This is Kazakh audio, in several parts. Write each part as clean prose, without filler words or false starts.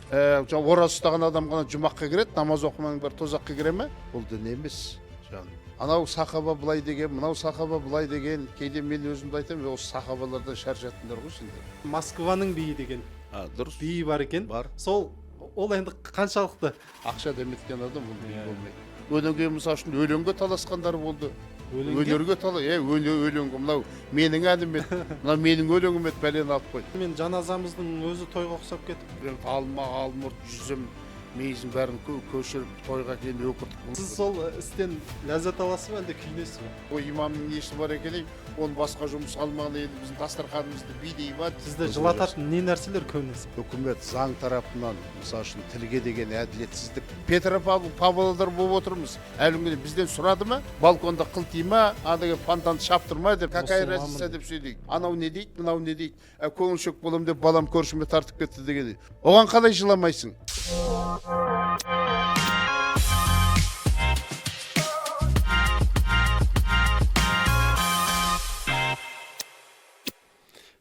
Ораза ұстаған адам ғана жұмаққа кіреді, намаз оқымағанның бәрі тозаққа кіре ме? Бұл дін емес, жаным. Анау сахаба былай деген, мынау сахаба былай деген. Кейде мен өзімді айтамын, осы сахабалардан шаршаттыңдар ғой сендер. Москваның биі деген дұрыс. Биі бар екен. Бар. Сол ол енді қаншалықты ақша дәметкен адам ол би болмайды. Одан кейін, мысалы үшін, өлеңге таласқандар болды. Өлеңге? Өнерге өлеңге, мынау менің әнім еді, мынау менің өлеңім еді, бәлені алып қойды. Мен жаназамыздың өзі тойға ұқсап кетіп. Алма, алмұрт, жүзім, мейіздің бәрін көшіріп тойға кейін өкіртіп. Сіз сол істен ләззат аласыз ба, әлде күйінесіз бе? Ой, имамның несі бар екен, ей, оны басқа жұмыс алмаған, енді біздің дастарханымызды билей ма? Сізді жылататын не нәрселер көбінесе? Үкімет заң тарапынан, мысалы үшін, тілге деген әділетсіздік. Петропавл, Павлодар болып отырмыз. Әлі күнге бізден сұрады ма? Балконда қылти ма, ана фонтанды шаптырма деп, какая Мұсылманмын разница деп. деп сөйлейік. Анау не дейді, мынау не дейді? Көңілшек боламын деп балам көршіме тартып кетті деген. Оған қалай жыламайсың?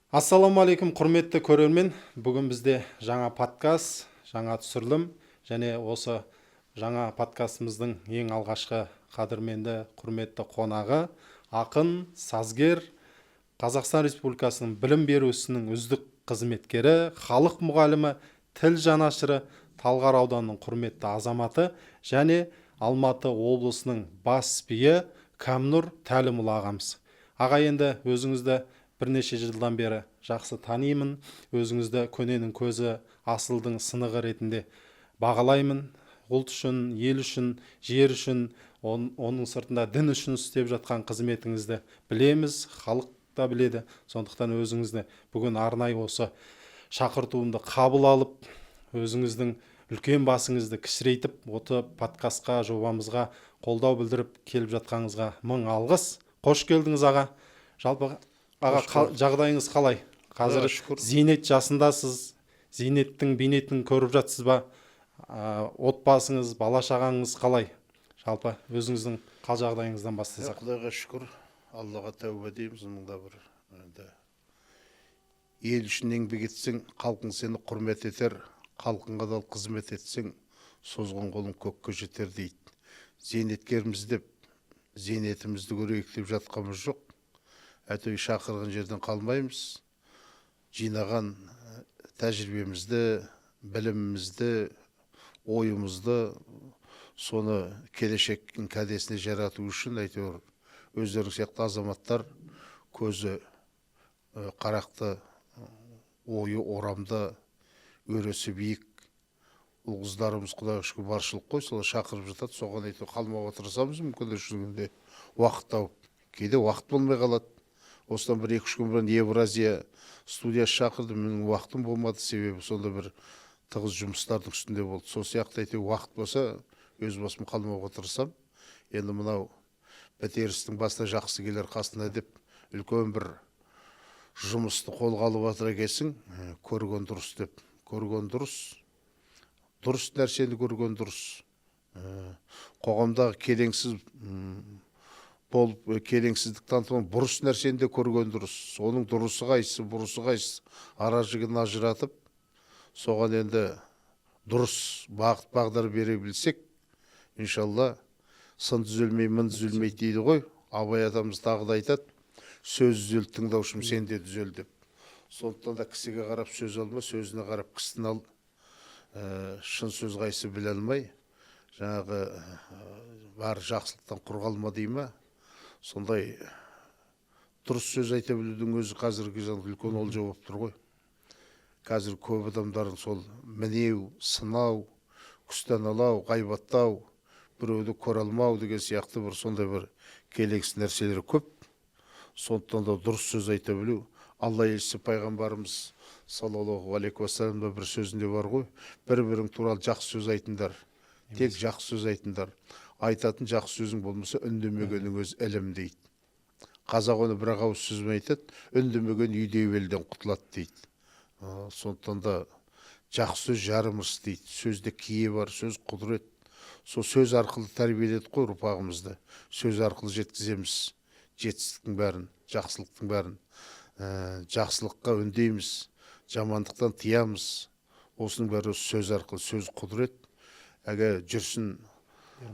Ассалаумағалейкум, құрметті көрермен. Бүгін бізде жаңа подкаст, жаңа түсірілім және осы жаңа подкастымыздың ең алғашқы қадірменді, құрметті қонағы ақын, сазгер, Қазақстан Республикасының білім беру ісінің үздік қызметкері, халық мұғалімі, тіл жанашыры, Талғар ауданының құрметті азаматы және Алматы облысының бас биі Кәмнұр Тәлімұлы ағамыз. Аға, енді өзіңізді бірнеше жылдан бері жақсы танимын, өзіңізді көненің көзі, асылдың сынығы ретінде бағалаймын. Ұлт үшін, ел үшін, жер үшін, оның сыртында дін үшін істеп жатқан қызметіңізді білеміз, халық та біледі. Сондықтан өзіңізді бүгін арнайы осы шақыртуымды қабыл алып, өзіңіздің үлкен басыңызды кішірейтіп, осы подкастқа, жобамызға қолдау білдіріп келіп жатқаныңызға мың алғыс. Қош келдіңіз, аға. Жалпы, аға, Қош көрдік. жағдайыңыз қалай? Қазір Құдайға шүкір. зейнет жасындасыз, зейнеттің бейнетін көріп жатсыз ба? Отбасыңыз, бала шағаңыз қалай? Жалпы өзіңіздің қал жағдайыңыздан бастасақ. Құдайға шүкір, Аллаға тәуба дейміз, мыңда бір. Енді ел үшін еңбек етсең, халқың сені құрмет етер, халқыңа адал қызмет етсең, созған қолың көкке жетер дейді. Зейнеткерміз деп зейнетімізді көрейік деп жатқанымыз жоқ. Әйтеуір шақырған жерден қалмаймыз. Жинаған тәжірибемізді, білімімізді, ойымызды соны келешектің кәдесіне жарату үшін әйтеуір өздерің сияқты азаматтар көзі қарақты, ойы орамды, өресі биік ұл қыздарымыз Құдайға шүкір баршылық қой, солар шақырып жатады, соған әйтеуір қалмауға тырысамыз, мүмкін жүргенде уақыт тауып. Кейде уақыт болмай қалады. Осыдан бір екі-үш күн бұрын Евразия студиясы шақырды, менің уақытым болмады, себебі сонда бір тығыз жұмыстардың үстінде болды. Сол сияқты әйтеуір уақыт болса, өз басым қалмауға тырысамын. Енді мынау бітер істің басына жақсы келер қасына деп үлкен бір жұмысты қолға алып жатыр екенсің, көрген дұрыс деп. Көрген дұрыс, дұрыс нәрсені көрген дұрыс. Қоғамдағы келеңсіз болып, келеңсіздік танытқан бұрыс нәрсені де көрген дұрыс. Соның дұрысы қайсысы, бұрысы қайсысы, ара жігін ажыратып, соған енді дұрыс бағыт бағдар бере білсек, иншалла сын түзелмей, мін түзелмейді дейді ғой. Абай атамыз тағы да айтады, сөз түзел, тыңдаушым сен де түзел деп. Сондықтан да кісіге қарап сөз алма, сөзіне қарап кісіні ал. Шын сөз қайсы біле алмай, жаңағы, бар жақсылықтан құр қалма дей ма? Сондай дұрыс сөз айта білудің өзі қазіргі заманда үлкен олжа болып тұр ғой. Қазір көп адамдардың сол мінеу, сынау, күстаналау, ғайбаттау, біреуді көре алмау деген сияқты бір сондай бір келеңсіз нәрселер көп. Сондықтан да дұрыс сөз айта білу. Алла елшісі пайғамбарымыз саллаллаху алейхи уассаламда бір сөзінде бар ғой, бір-бірің туралы жақсы сөз айтыңдар, тек жақсы сөз айтыңдар. Айтатын жақсы сөзің болмаса үндемегеннің өзі ілім дейді. Қазақ оны бір ақ ауыз сөзбен айтады, үндемеген үйде елден құтылады дейді. Сондықтан да жақсы сөз жарым ырыс дейді. Сөзде кие бар, сөз құдірет. Сол сөз арқылы тәрбиеледік қой ұрпағымызды. Сөз арқылы жеткіземіз жетістіктің бәрін, жақсылықтың бәрін. Жақсылыққа үндейміз, жамандықтан тыямыз. Осының бәрі сөз арқылы, сөз құдірет. Әге Жүрсін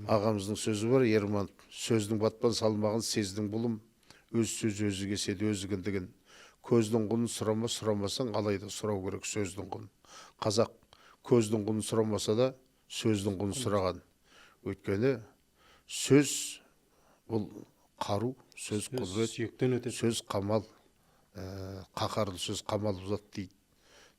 ағамыздың сөзі бар, Ерман, сөздің батпан салмағын сездің бұлым, өз сөз өзі кеседі өз кіндігін. Көздің құнын сұрама, сұрамасаң, алайда сұрау керек сөздің құнын. Қазақ көздің құнын сұрамаса да сөздің құнын сұраған. Өйткені сөз бұл қару, сөз құдірет, сүйектен өтеді. Сөз қамал, қаһарлы сөз қамал бұзады дейді.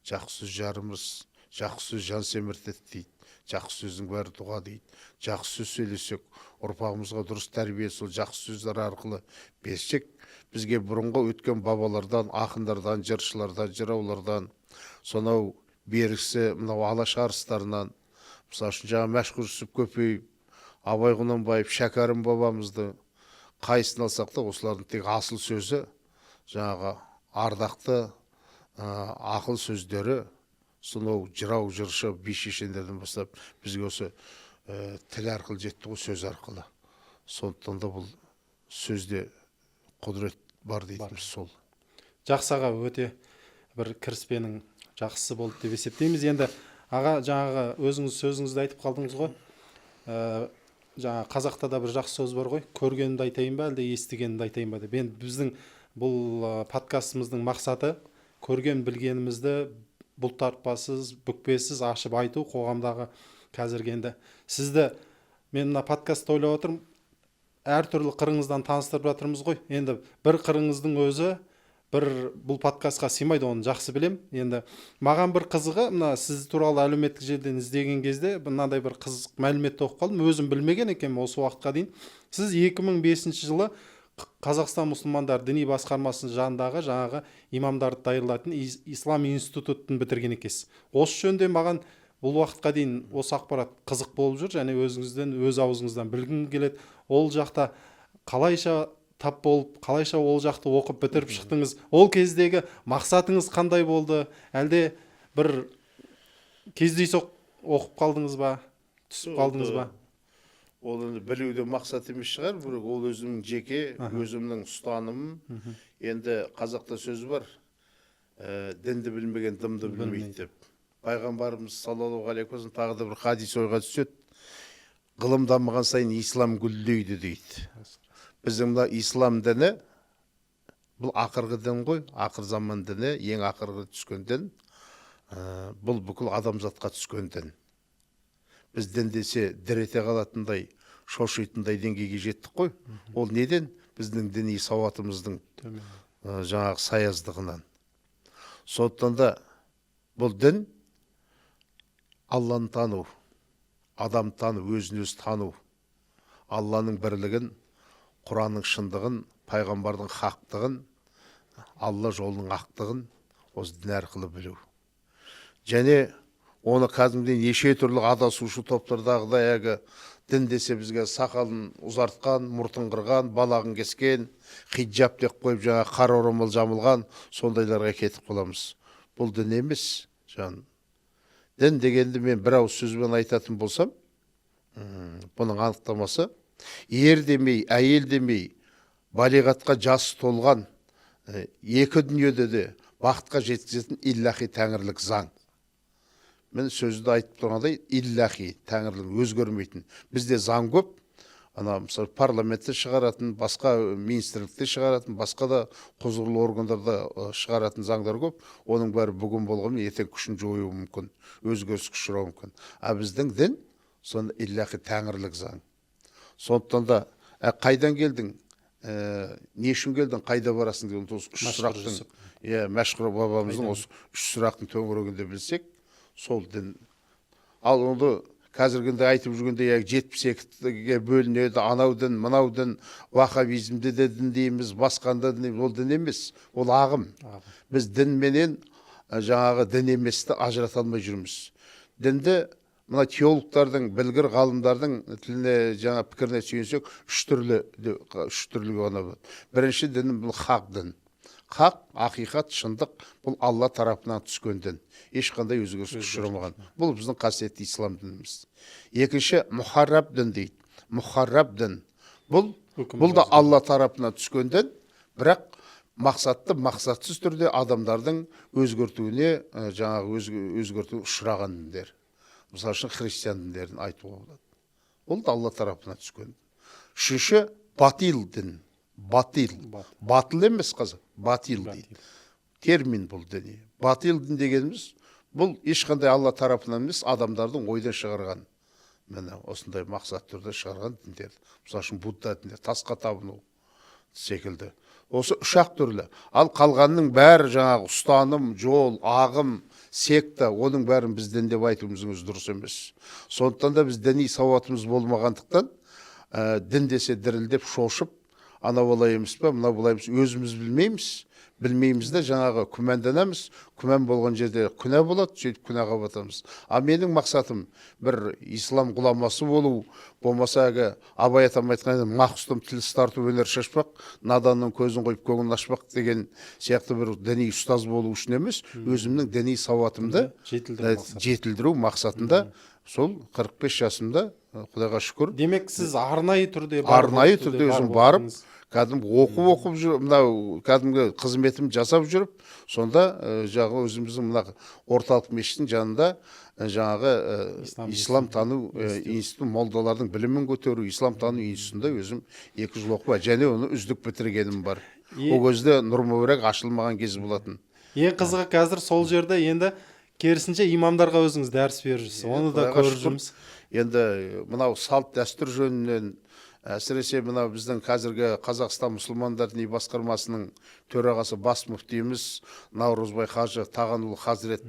Жақсы сөз жарымыз, жақсы сөз жан семіртеді дейді. Жақсы сөздің бәрі дұға дейді. Жақсы сөз сөйлесек, ұрпағымызға дұрыс тәрбие сол жақсы сөздер арқылы берсек, бізге бұрынғы өткен бабалардан, ақындардан, жыршылардан, жыраулардан, сонау берісі мынау Алаш арыстарынан, мысалы үшін жаңа Мәшһүр Жүсіп Көпеев, Абай Құнанбаев, Шәкәрім бабамызды қайсысын алсақ та, осылардың тек асыл сөзі, жаңағы ардақты ақыл сөздері, сонау жырау, жыршы, би шешендерден бастап бізге осы тіл арқылы жетті ғой, сөз арқылы. Сондықтан да бұл сөзде құдірет бар дейтініміз сол. Жақсы аға, өте бір кіріспенің жақсысы болды деп есептейміз. Енді аға, жаңағы өзіңіз сөзіңізді айтып қалдыңыз ғой. Жаңа қазақта да бір жақсы сөз бар ғой, көргенімді айтайын ба, әлде естігенімді айтайын ба деп. Енді біздің бұл подкастымыздың мақсаты көрген білгенімізді бұлтартпасыз, бүкпесіз ашып айту қоғамдағы қазіргі. Енді сізді мен мына подкастта ойлап отырмын, әртүрлі қырыңыздан таныстырып жатырмыз ғой. Енді бір қырыңыздың өзі бір бұл подкастқа сыймайды, оны жақсы білем. Енді маған бір қызығы, мына сіз туралы әлеуметтік желіден іздеген кезде мынандай бір қызық мәліметті оқып қалдым, өзім білмеген екенмін осы уақытқа дейін. Сіз 2005 жылы Қазақстан мұсылмандар діни басқармасының жанындағы жаңағы имамдарды даярлайтын Ислам институтын бітірген екенсіз. Осы жөнінде маған бұл уақытқа дейін осы ақпарат қызық болып жүр және өзіңізден, өз аузыңыздан білгім келеді. Ол жақта қалайша тап болып, қалайша ол жақты оқып бітіріп шықтыңыз? Ол кездегі мақсатыңыз қандай болды? Әлде бір кездейсоқ оқып қалдыңыз ба? Түсіп қалдыңыз ба? Ол енді білуде мақсат емес шығар, бірақ ол өзімнің жеке, өзімнің ұстанымым. Енді қазақта сөз бар, дінді білмеген дымды білмейді деп. Пайғамбарымыз саллаллаху алейхи уассалам тағы да бір хадис ойға түседі. Ғылым дамыған сайын ислам гүлдейді дейді. Біздің мына ислам діні бұл ақырғы дін ғой, ақыр заман діні, ең ақырғы түскен дін. Бұл бүкіл адамзатқа түскен дін. Біз дін десе дір ете қалатындай, шошитындай деңгейге жеттік қой. Ол неден? Біздің діни сауатымыздың жаңағы саяздығынан. Сондықтан да бұл дін Алланы тану, адам тану, өзін өзі тану, Алланың бірлігін, Құранның шындығын, пайғамбардың хақтығын, Алла жолының ақтығын осы дін арқылы білу. Және оны кәдімгідей неше түрлі адасушы топтардағыдай әлгі дін десе бізге сақалын ұзартқан, мұртын қырған, балағын кескен, хиджаб деп қойып жаңа қара орамал жамылған сондайларға кетіп қаламыз. Бұл дін емес, жан. Дін дегенді мен бір ауыз сөзбен айтатын болсам, бұның анықтамасы ер демей, әйел демей, балиғатқа жасы толған, екі дүниеде де бақытқа жеткізетін иллахи тәңірлік заң. Мен сөзді айтып тұрғандай, иллахи тәңірлік өзгермейтін. Бізде заң көп, ана мысалы парламентте шығаратын, басқа министрлікте шығаратын, басқа да құзырлы органдарда шығаратын заңдар көп. Оның бәрі бүгін болғанмен ертең күшін жоюы мүмкін, өзгеріске ұшырауы мүмкін. А біздің дін сонда иллахи тәңірлік заң. Сондықтан да, қайдан келдің, не үшін келдің, қайда барасың деген осы үш Мәшһүр сұрақтың, Жүсіп. иә, Мәшһүр бабамыздың осы үш сұрақтың төңірегінде білсек, сол дін. Ал оны қазіргінде айтып жүргенде, 72-ге бөлінеді, анау дін, мынау дін, ваххабизмді де дін дейміз, басқаны да дін дейміз. Ол дін емес, ол ағым. Ағым. Біз дінменен, жаңағы дін еместі ажырата алмай жүрміз. Дінді мына теологтардың, білгір ғалымдардың тіліне, жаңа пікіріне сүйенсек, үш түрліге ғана болады. Бірінші дін бұл хақ дін. Хақ, ақиқат, шындық, бұл Алла тарапынан түскен дін. Ешқандай өзгеріске ұшырамаған. Бұл біздің қасиетті ислам дініміз. Екінші, мұхарраб дін дейді. Мұхарраб дін. Үкім Бұл да жазылған. Алла тарапынан түскен дін, бірақ Мақсатты, мақсатсыз түрде адамдардың өзгертуіне, жаңағы өзгерту ұшыраған діндер. Мысалы үшін, христиан діндерін айтуға болады. Ол да Алла тарапынан түскен. Үшінші, батил дін. Батил. Батыл емес қазақ, батил дейді. Термин бұл діни. Батил дін дегеніміз бұл ешқандай Алла тарапынан емес, адамдардың ойдан шығарған, міне, осындай мақсат түрде шығарған діндер. Мысалы үшін, Будда діндер, тасқа табыну секілді. Осы үш-ақ түрлі. Ал қалғанның бәрі жаңағы ұстаным, жол, ағым, секта, оның бәрін біз дін деп айтуымыздың өзі дұрыс емес. Сондықтан да біз діни сауатымыз болмағандықтан, дін десе дірілдеп, шошып, анау олай емес пе, мынау былай емес, өзіміз білмейміз, білмейміз де, жаңағы күмәнданамыз. Күмән болған жерде күнә болады, сөйтіп күнәға батамыз. А менің мақсатым бір ислам ғұламасы болу, болмаса әлгі Абай атам айтқан мақұстым тіл тарту өнер шашпақ, наданның көзін қойып көңілін ашпақ деген сияқты бір діни ұстаз болу үшін емес, өзімнің діни сауатымды жетілдіру мақсатында сол 45 жасымда, Құдайға шүкір. Демек, сіз арнайы түрде арнайы түрде өзім барып, кәдімгі оқу оқып жүріп, мынау кәдімгі қызметімді жасап жүріп, сонда жаңағы өзіміздің мына орталық мешіттің жанында жаңағы ислам тану институты, молдалардың білімін көтеру ислам тану институтында өзім 2 жыл оқып және оны үздік бітіргенім бар. Ол кезде Нұр Мүбарак ашылмаған кез болатын. Ең қызығы, қазір сол жерде енді керісінше имамдарға өзіңіз дәріс беріп жүрсіз, оны да көріп жүрміз. Енді мынау салт дәстүр жөнінен, әсіресе мынау біздің қазіргі Қазақстан мұсылмандар діни басқармасының төрағасы, бас мүфтиіміз Наурызбай қажы Тағанұлы хазірет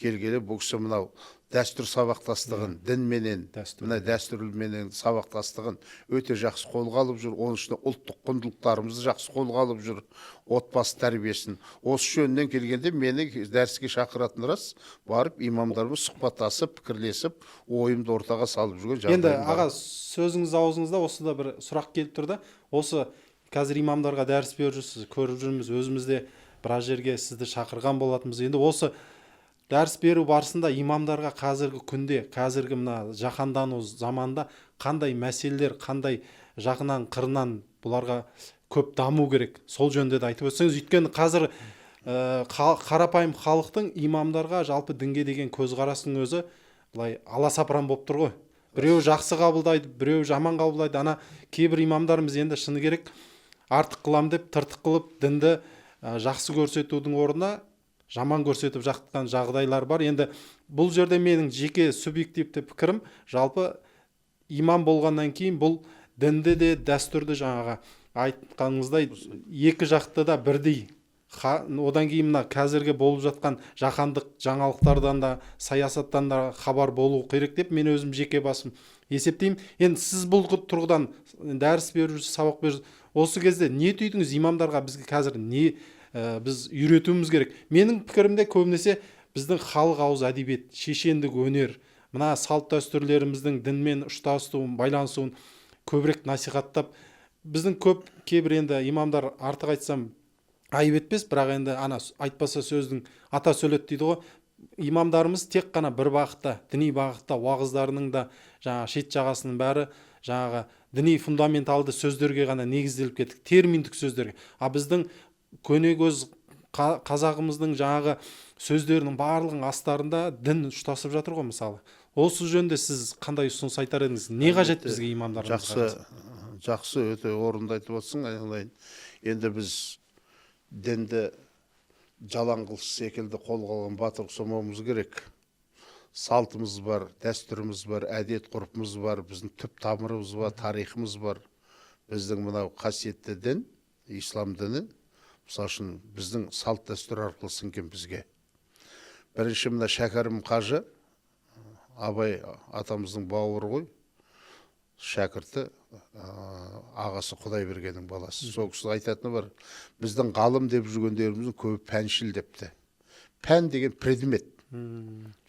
келгелі бұл кісі мынау дәстүр сабақтастығын, дінменен, мына дәстүрменен сабақтастығын өте жақсы қолға алып жүр. Оның ішінде ұлттық құндылықтарымызды жақсы қолға алып жүр, отбасы тәрбиесін. Осы жөнінен келгенде мені дәріске шақыратын рас, барып имамдармен сұхбаттасып, пікірлесіп, ойымды ортаға салып жүрген. Енді, аға, сөзіңіз аузыңызда, осыда бір сұрақ келіп тұр да. Осы қазір имамдарға дәріс беріп жүрсіз, көріп жүрміз, өзіміз де біраз жерге сізді шақырған болатынбыз. Енді осы дәріс беру барысында имамдарға қазіргі күнде, қазіргі мына жаһандану заманда қандай мәселелер, қандай жағынан, қырынан бұларға көп даму керек, сол жөнінде де айтып өтсеңіз. Өйткені қазір қарапайым халықтың имамдарға, жалпы дінге деген көзқарасының өзі былай аласапыран болып тұр ғой. Біреу жақсы қабылдайды, біреу жаман қабылдайды. Ана кейбір имамдарымыз енді, шыны керек, артық қылам деп, тыртық қылып, дінді жақсы көрсетудің орнына жаман көрсетіп жатқан жағдайлар бар. Енді бұл жерде менің жеке субъективті пікірім, жалпы имам болғаннан кейін бұл дінді де, дәстүрді, жаңағы айтқаныңыздай, екі жақты да бірдей, одан кейін мына қазіргі болып жатқан жаһандық жаңалықтардан да, саясаттан да хабар болу керек деп мен өзім жеке басым есептеймін. Енді сіз бұл тұрғыдан дәріс беріп жүрсіз, сабақ беріп жүрсіз. Осы кезде не түйдіңіз имамдарға? Бізге қазір не біз үйретуіміз керек? Менің пікірімде, көбінесе біздің халық ауыз әдебиет, шешендік өнер, мына салт дәстүрлеріміздің дінмен ұштасуын, байланысуын көбірек насихаттап, біздің көп кейбір енді имамдар, артық айтсам айып етпес, бірақ енді ана айтпаса сөздің ата сөйлет дейді ғой, имамдарымыз тек қана бір бағытта, діни бағытта, уағыздарының да жаңағы шет жағасының бәрі жаңағы діни фундаменталды сөздерге ғана негізделіп кеттік, терминдік сөздерге. А біздің көне көз қазағымыздың жаңағы сөздерінің барлығының астарында дін ұштасып жатыр ғой. Мысалы, осы жөнінде сіз қандай ұсыныс айтар едіңіз? Не қажет бізге имамдарымызға? Жақсы, жақсы, өте орынды айтып отырсың, айналайын. Енді біз дінді жалаң қылыш секілді қолға алған батыр ұқсамауымыз керек. Салтымыз бар, дәстүріміз бар, әдет ғұрпымыз бар, біздің түп тамырымыз бар, тарихымыз бар. Біздің мынау қасиетті дін, ислам діні, мысалы үшін, біздің салт дәстүр арқылы сіңген бізге. Бірінші мына Шәкәрім қажы, Абай атамыздың бауыры ғой, шәкірті, ағасы Құдайбергеннің баласы. Сол кісінің айтатыны бар: біздің ғалым деп жүргендеріміздің көбі пәншіл депті. Пән деген предмет,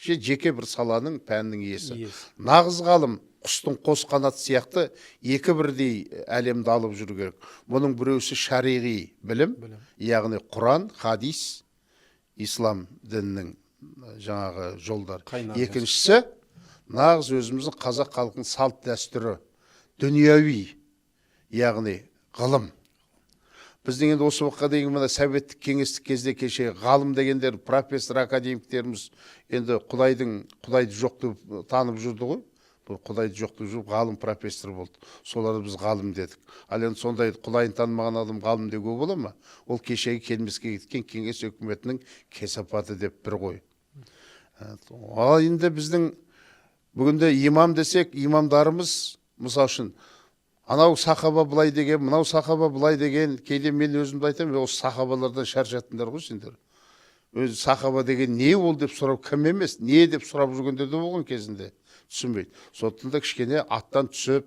жеке бір саланың, пәннің иесі. Нағыз ғалым құстың қос қанаты сияқты екі бірдей әлемді алып жүру керек. Бұның біреусі шариғи білім, яғни Құран, хадис, ислам дінінің жаңағы жолдар. Қайнағы. Екіншісі нағыз өзіміздің қазақ халқының салт дәстүрі, дүнияуи, яғни ғылым. Біздің енді осы уақытқа дейін мына советтік кеңестік кезде кеше ғалым дегендер, профессор, академиктеріміз енді құдайды жоқ деп танып жүрді ғой. Бұл құдайды жоқ деп жүріп ғалым, профессор болды. Соларды біз ғалым дедік. Ал енді сондай құдайын танымаған адам ғалым деуге бола ма? Ол кешегі келмеске кеткен кеңес өкіметінің кесапаты деп бір ғой. Ал енді біздің бүгінде имам десек, имамдарымыз, мысал үшін, анау сахаба былай деген, мынау сахаба былай деген, кейде мен өзімді айтамын, осы сахабалардан шаршаттыңдар ғой сендер. Өзі сахаба деген не ол деп сұрап, кім емес, не деп сұрап жүргендер де болған кезінде, түсінбейді. Сондықтан да кішкене аттан түсіп,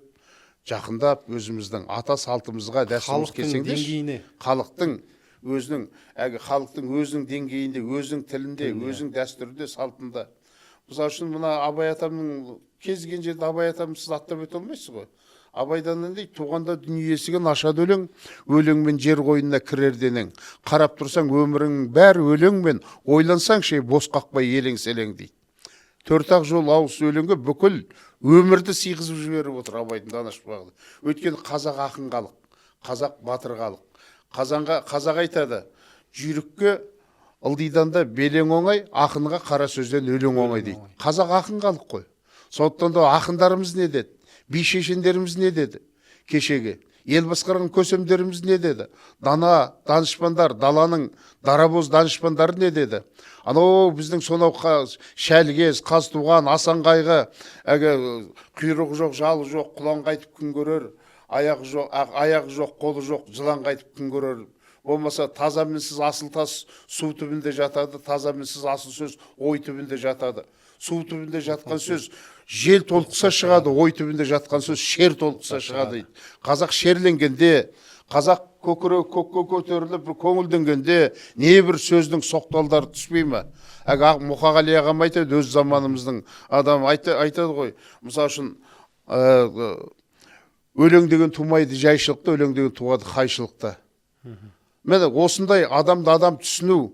жақындап өзіміздің ата салтымызға, дәстүрімізге Халықтың келсеңдерші. деңгейіне. Халықтың өзінің, әлгі халықтың өзінің деңгейінде, өзінің тілінде, өзінің дәстүрінде, салтында. Мысал үшін, мына Абай атамның, кез келген жерде Абай атамды сіз аттап өте алмайсыз ғой. Абайдан не дейді? Туғанда дүние есігін ашады өлең, өлеңмен жер қойнына кірер денең. Қарап тұрсаң өміріңнің бәрі өлеңмен, ойлансаңшы, бос қақпай елең селең дейді. Төрт ақ жол ауыз өлеңге бүкіл өмірді сыйғызып жіберіп отыр Абайдың данышпағы. Өйткені қазақ ақын халық, қазақ батыр халық. Қазақ айтады, жүйрікке ылдидан да белең оңай, ақынға қара сөзден өлең оңай дейді. Қазақ ақын халық қой. Сондықтан да ақындарымыз не деді? Би шешендеріміз не деді? Кешегі ел басқарған көсемдеріміз не деді? Дана данышпандар, даланың дарабоз данышпандары не деді? Анау біздің сонау Шәлгез, Қазтуған, Асан Қайғы, әлгі құйрығы жоқ, жалы жоқ, құлан қайтып күн көрер, аяғы жоқ, аяғы жоқ, қолы жоқ, жылан қайтып күн көрер. Болмаса таза мінсіз асыл тас су түбінде жатады, таза мінсіз асыл сөз ой түбінде жатады. Су түбінде жатқан сөз жел толқыса шығады, ой түбінде жатқан сөз шер толқыса шығады дейді. Қазақ шерленгенде, қазақ көкірегі көкке көтеріліп бір көңілденгенде не бір сөздің соқталдары түспей ме? Әлгі Мұқағали ағам айтады, өз заманымыздың адамы айтады ғой. Мысал үшін, өлең деген тумайды жайшылықта, өлең деген туады қайшылықта. Міне осындай адамды адам түсіну,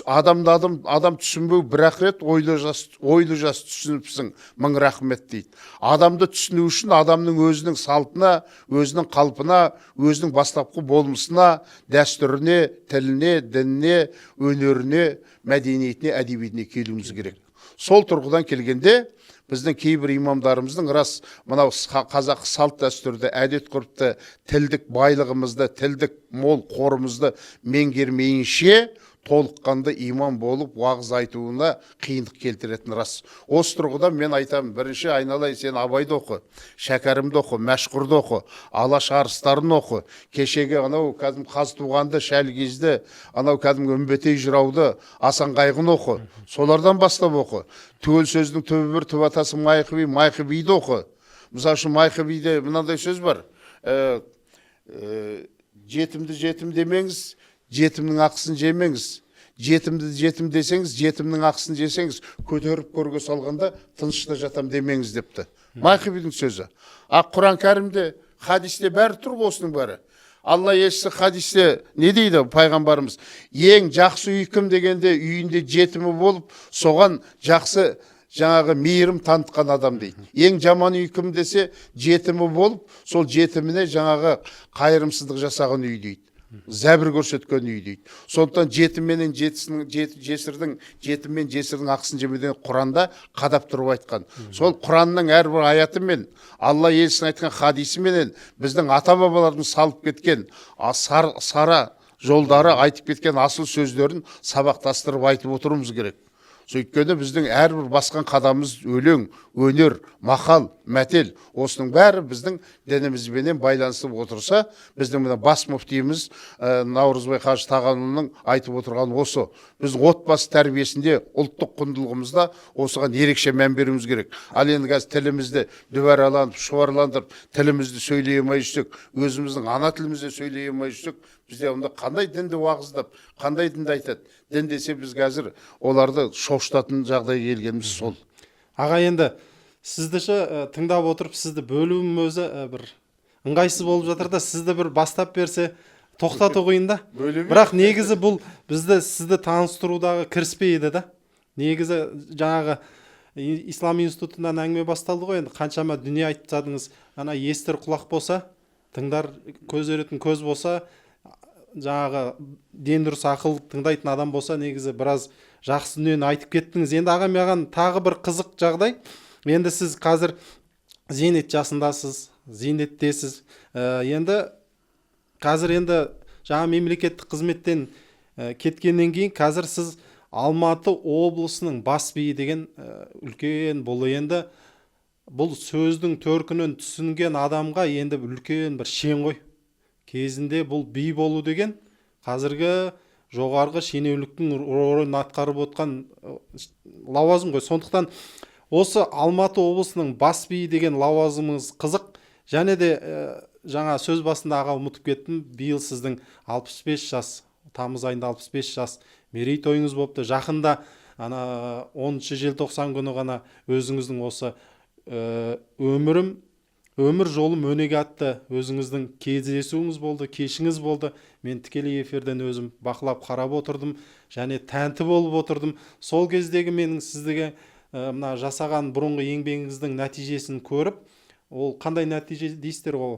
адамды адам түсінбеу бір ақырет, ойлы жас түсініпсің, мың рахмет дейді. Адамды түсіну үшін адамның өзінің салтына, өзінің қалпына, өзінің бастапқы болмысына, дәстүріне, тіліне, дініне, өнеріне, мәдениетіне, әдебиетіне келуіміз керек. Сол тұрғыдан келгенде біздің кейбір имамдарымыздың рас мынау қазақ салт дәстүрді, әдет ғұрыпты, тілдік байлығымызды, тілдік мол қорымызды меңгермейінше толыққанды имам болып уағыз айтуына қиындық келтіретін рас. Осы тұрғыдан мен айтамын, бірінші айналайын сен Абайды оқы, Шәкәрімді оқы, Мәшһүрді оқы, Алаш арыстарын оқы, кешегі анау кәдімгі Қазтуғанды, Шәлгезді, анау кәдімгі Үмбетей жырауды, Асан Қайғыны оқы, солардан бастап оқы. Түгел сөздің түбі бір, түп атасы Майқы би, Майқы биді оқы. Мысал үшін Майқы биде мынандай сөз бар. Жетімді жетім демеңіз, жетімнің ақысын жемеңіз. Жетімді жетім десеңіз, жетімнің ақысын жесеңіз, көтеріп көрге салғанда тынышта жатам демеңіз депті. Майқы бидің сөзі. А Құран кәрімде, хадисте бәрі тұр ғой осының бәрі. Алла елшісі хадисте не дейді пайғамбарымыз? Ең жақсы үй кім дегенде үйінде жетімі болып, соған жақсы жаңағы мейірім танытқан адам дейді. Ең жаман үй кім десе, жетімі болып, сол жетіміне жаңағы қайырымсыздық жасаған үй дейді. Зәбір көрсеткен үй дейді. Сондықтан жетім менен жетісінің, жесірдің, жетім мен жесірдің ақысын жемеден Құранда қадап тұрып айтқан. Сол Құранның әрбір аяты мен Алла елшісінің айтқан хадисі менен біздің ата-бабаларымыз салып кеткен сара жолдары айтып кеткен асыл сөздерін сабақтастырып айтып отыруымыз керек. Өйткені біздің әрбір басқан қадамымыз өлең, өнер, мақал, мәтел, осының бәрі біздің дінімізбенен байланысып отырса, біздің мына бас мүфтиіміз Наурызбай қажы Тағанұлының айтып отырғаны осы. Біз отбасы тәрбиесінде, ұлттық құндылығымызда осыған ерекше мән беруіміз керек. Ал енді қазір тілімізді дүбәраланып, шұбарландырып, тілімізді сөйлей алмай жүрсек, өзіміздің ана тілімізде сөйлей алмай жүрсек, бізде онда қандай дінді уағыздап, қандай дінді айтады? Дін десе біз қазір оларды шошытатын жағдайға келгеніміз сол. Аға, енді сізді ше, тыңдап отырып, сізді бөлуім өзі бір ыңғайсыз болып жатыр да, сізді бір бастап берсе тоқтату қиын да. Бөле бер. Бірақ негізі бұл бізді сізді таныстырудағы кіріспе еді да. Негізі жаңағы Ислам институтынан әңгіме басталды ғой, енді қаншама дүние айтып тастадыңыз. Ана естір құлақ болса, тыңдар көз, өретін көз болса, жаңағы ден дұрыс ақыл тыңдайтын адам болса, негізі біраз жақсы дүниені айтып кеттіңіз. Енді аға, маған тағы бір қызық жағдай. Енді сіз қазір зейнет жасындасыз, зейнеттесіз. Енді қазір енді жаңа мемлекеттік қызметтен кеткеннен кейін қазір сіз Алматы облысының бас биі деген үлкен, бұл енді бұл сөздің төркінін түсінген адамға енді үлкен бір шен ғой. Кезінде бұл би болу деген қазіргі жоғарғы шенеуніктің рөлін атқарып отқан лауазым ғой. Сондықтан осы Алматы облысының бас биі деген лауазымыңыз қызық. Және де жаңа сөз басында аға ұмытып кеттім, биыл сіздің 65 жас, тамыз айында 65 жас мерейтойыңыз болыпты. Жақында ана 10 желтоқсан күні ғана өзіңіздің осы өмір жолым өнеге атты өзіңіздің кездесуіңіз болды, кешіңіз болды. Мен тікелей эфирден өзім бақылап қарап отырдым және тәнті болып отырдым. Сол кездегі менің сіздіге мына жасаған бұрынғы еңбегіңіздің нәтижесін көріп, ол қандай нәтиже дейсіздер ғой,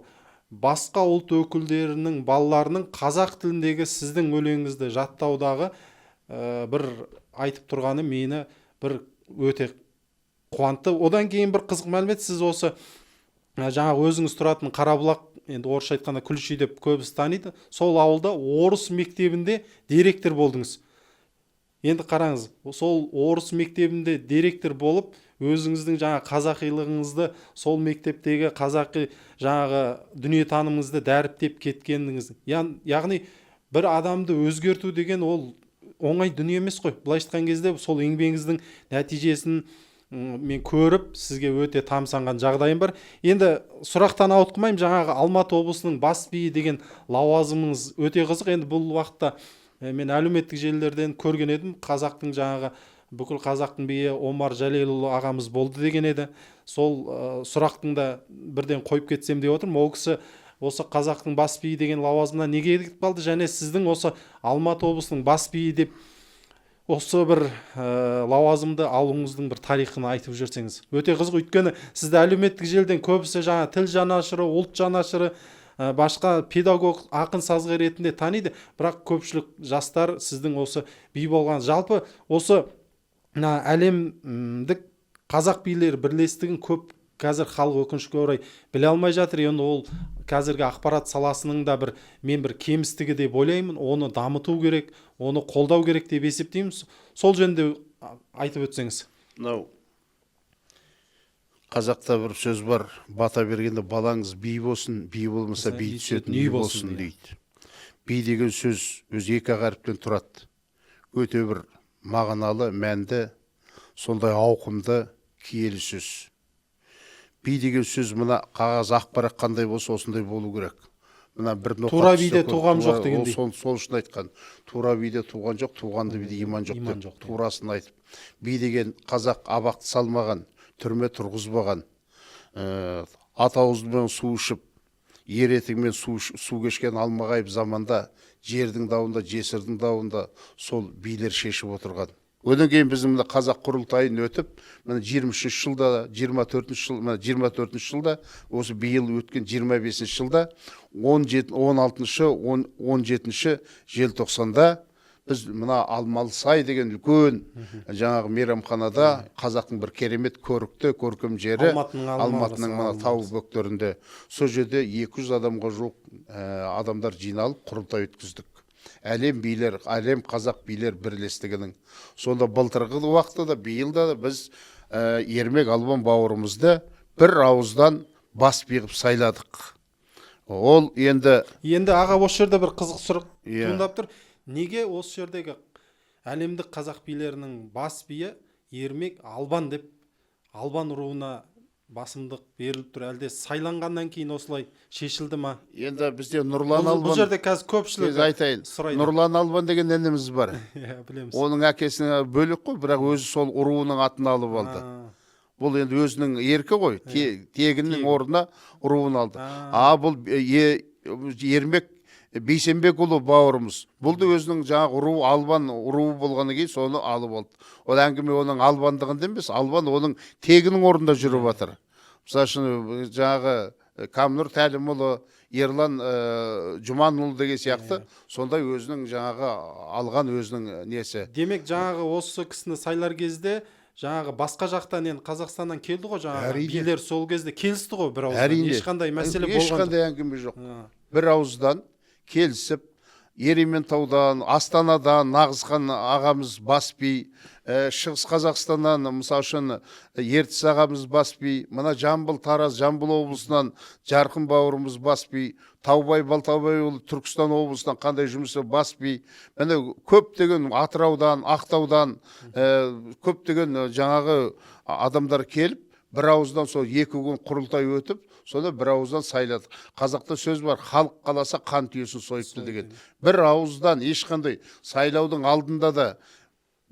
басқа ұлт өкілдерінің балаларының қазақ тіліндегі сіздің өлеңіңізді жаттаудағы бір айтып тұрғаны мені бір өте қуантты. Одан кейін бір қызық мәлімет, сіз осы жаңағы өзіңіз тұратын Қарабұлақ, енді орысша айтқанда Күлши деп көбісі таниды, сол ауылда орыс мектебінде директор болдыңыз. Енді қараңыз, сол орыс мектебінде директор болып, өзіңіздің жаңа қазақилығыңызды, сол мектептегі қазақи жаңағы дүниетанымыңызды дәріптеп кеткеніңіз. Яғни бір адамды өзгерту деген ол оңай дүние емес қой. Былайша айтқан кезде сол еңбегіңіздің нәтижесін мен көріп, сізге өте тамсанған жағдайым бар. Енді сұрақтан ауытқымаймын, жаңағы Алматы облысының бас биі деген лауазымыңыз өте қызық. Енді бұл уақытта мен әлеуметтік желілерден көрген едім, қазақтың жаңағы бүкіл қазақтың биі Омар Жәлелұлы ағамыз болды деген еді. Сол сұрақтың да бірден қойып кетсем деп отырмын. Ол кісі осы қазақтың бас биі деген лауазымына неге кетіп қалды және сіздің осы Алматы облысының бас биі деп осы бір лауазымды алуыңыздың бір тарихын айтып жіберсеңіз. Өте қызық, өйткені сізді әлеуметтік желіден көбісі жаңа тіл жанашыры, ұлт жанашыры, басқа педагог, ақын, сазгер ретінде таниды, бірақ көпшілік жастар сіздің осы би болған, жалпы осы мына әлемдік қазақ билері бірлестігін көп қазір халық өкінішке орай біле алмай жатыр. Енді ол қазіргі ақпарат саласының да бір мен бір кемістігі деп ойлаймын, оны дамыту керек, оны қолдау керек деп есептеймін. Сол жөнінде айтып өтсеңіз. Мынау қазақта бір сөз бар, бата бергенде балаңыз би болсын, би болмаса би түсетін үй болсын дейді. Би деген сөз өзі екі ақ әріптен тұрады. Өте бір мағыналы, мәнді, сондай ауқымды, киелі сөз. Би деген сөз мына қағаз ақ парақ қандай болса осындай болу керек. Мына бір ноқат Тура биде туғам жоқ дегендей. Сол үшін айтқан. Тура биде туған жоқ, туғанды биде иман жоқ деп турасын айтып. Би деген қазақ абақты салмаған, түрме тұрғызбаған, ат аузымен су ішіп, ер етігімен су кешкен алмағайып заманда жердің дауында, жесірдің дауында сол билер шешіп отырған. Одан кейін біздің мына қазақ құрылтайын өтіп, мына 23 жылда, 24 жыл, мына 24 жылда, осы биыл өткен 25 жылда, 16-шы, 17 желтоқсанда біз мына Алмалы сай деген үлкен жаңағы мейрамханада қазақтың бір керемет көрікті, көркем жері, Алматының мына тау бөктерінде, сол жерде 200 адамға жуық адамдар жиналып құрылтай өткіздік. Әлем билер, әлем қазақ билер бірлестігінің. Сонда былтырғы уақытта да, биыл да біз Ермек Албан бауырымызды бір ауыздан бас би қып сайладық. Ол енді Енді аға, осы жерде бір қызық сұрақ туындап тұр. Неге осы жердегі әлемдік қазақ билерінің бас биі Ермек Албан деп Албан руына басымдық беріліп тұр? Әлде сайланғаннан кейін осылай шешілді ма? Енді бізде Нұрлан Албан, бұл жерде қазір көпшілік айтайын, сұрайды. Нұрлан Албан деген ініміз бар. Иә, білеміз. Оның әкесіне бөлек қой, бірақ өзі сол руының атын алып алды. Бұл енді өзінің еркі ғой, тегінің орнына руын алды. А бұл Ермек Бейсенбекұлы бауырымыз, бұл да өзінің жаңағы ру, Албан руы болғаннан кейін соны алып алды. Ол әңгіме оның албандығында емес, Албан оның тегінің орнында жүріп жатыр. Мысалы үшін, жаңағы Камнұр Тәлімұлы, Ерлан Жұманұлы деген сияқты, сондай өзінің жаңағы алған өзінің несі. Демек, жаңағы осы кісіні сайлар кезде жаңағы басқа жақтан, енді Қазақстаннан келді ғой жаңағы билер, сол кезде келісті ғой бір ауыздан. Әрине. Ешқандай мәселе болған жоқ. Ешқандай әңгіме жоқ. Бір ауыздан келісіп, Ерейментаудан, Астанадан Нағызхан ағамыз бас би, Шығыс Қазақстаннан, мысал үшін, Ертіс ағамыз бас би, мына Жамбыл, Тараз, Жамбыл облысынан Жарқын бауырымыз бас би, Таубай Балтабайұлы Түркістан облысынан қандай жұмысы бас би, міне көптеген Атыраудан, Ақтаудан көптеген жаңағы адамдар келіп, бір ауыздан сол 2 күн құрылтай өтіп, сонда бір ауыздан сайладық. Қазақта сөз бар, халық қаласа қан түйесін сойыпты деген. Бір ауыздан ешқандай сайлаудың алдында да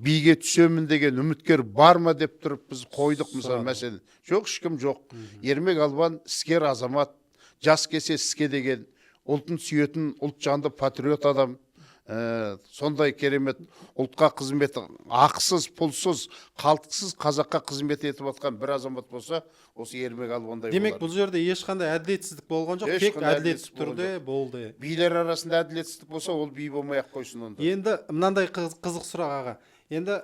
биге түсемін деген үміткер бар ма деп тұрып біз қойдық, мысалы, мәселен. Жоқ, ешкім жоқ. Ермек Албан іскер азамат, жас келсе іске деген, ұлтын сүйетін, ұлт жанды патриот адам. Сондай керемет ұлтқа қызмет, ақысыз, пұлсыз, қалтқысыз қазаққа қызмет етіп жатқан бір азамат болса, осы Ермек Албандай Демек, болар. бұл жерде ешқандай әділетсіздік болған жоқ, тек Ешқандай әділетсіз әділетсіздік болған түрде болды. Билер арасында әділетсіздік болса, ол би болмай ақ қойсын онда. Енді мынандай қызық сұрақ, аға. Енді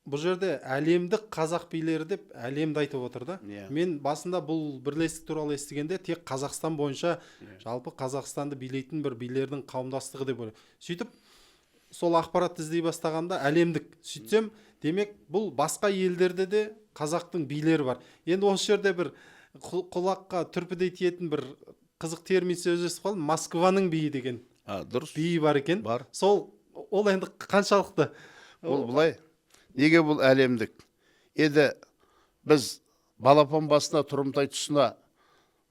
бұл жерде әлемдік қазақ билері деп әлемді айтып отыр да. Мен басында бұл бірлестік туралы естігенде тек Қазақстан бойынша, жалпы Қазақстанды билейтін бір билердің қауымдастығы деп ойлаймын. Сөйтіп сол ақпаратты іздей бастағанда әлемдік, сөйтсем, демек, бұл басқа елдерде де қазақтың билері бар. Енді осы жерде бір құлаққа түрпідей тиетін бір қызық термин сөз естіп қалдым, Москваның биі деген. Дұрыс. Биі бар екен. Бар. Сол ол енді қаншалықты? Ол былай, неге бұл әлемдік? Енді біз балапан басына, тұрымтай тұсына,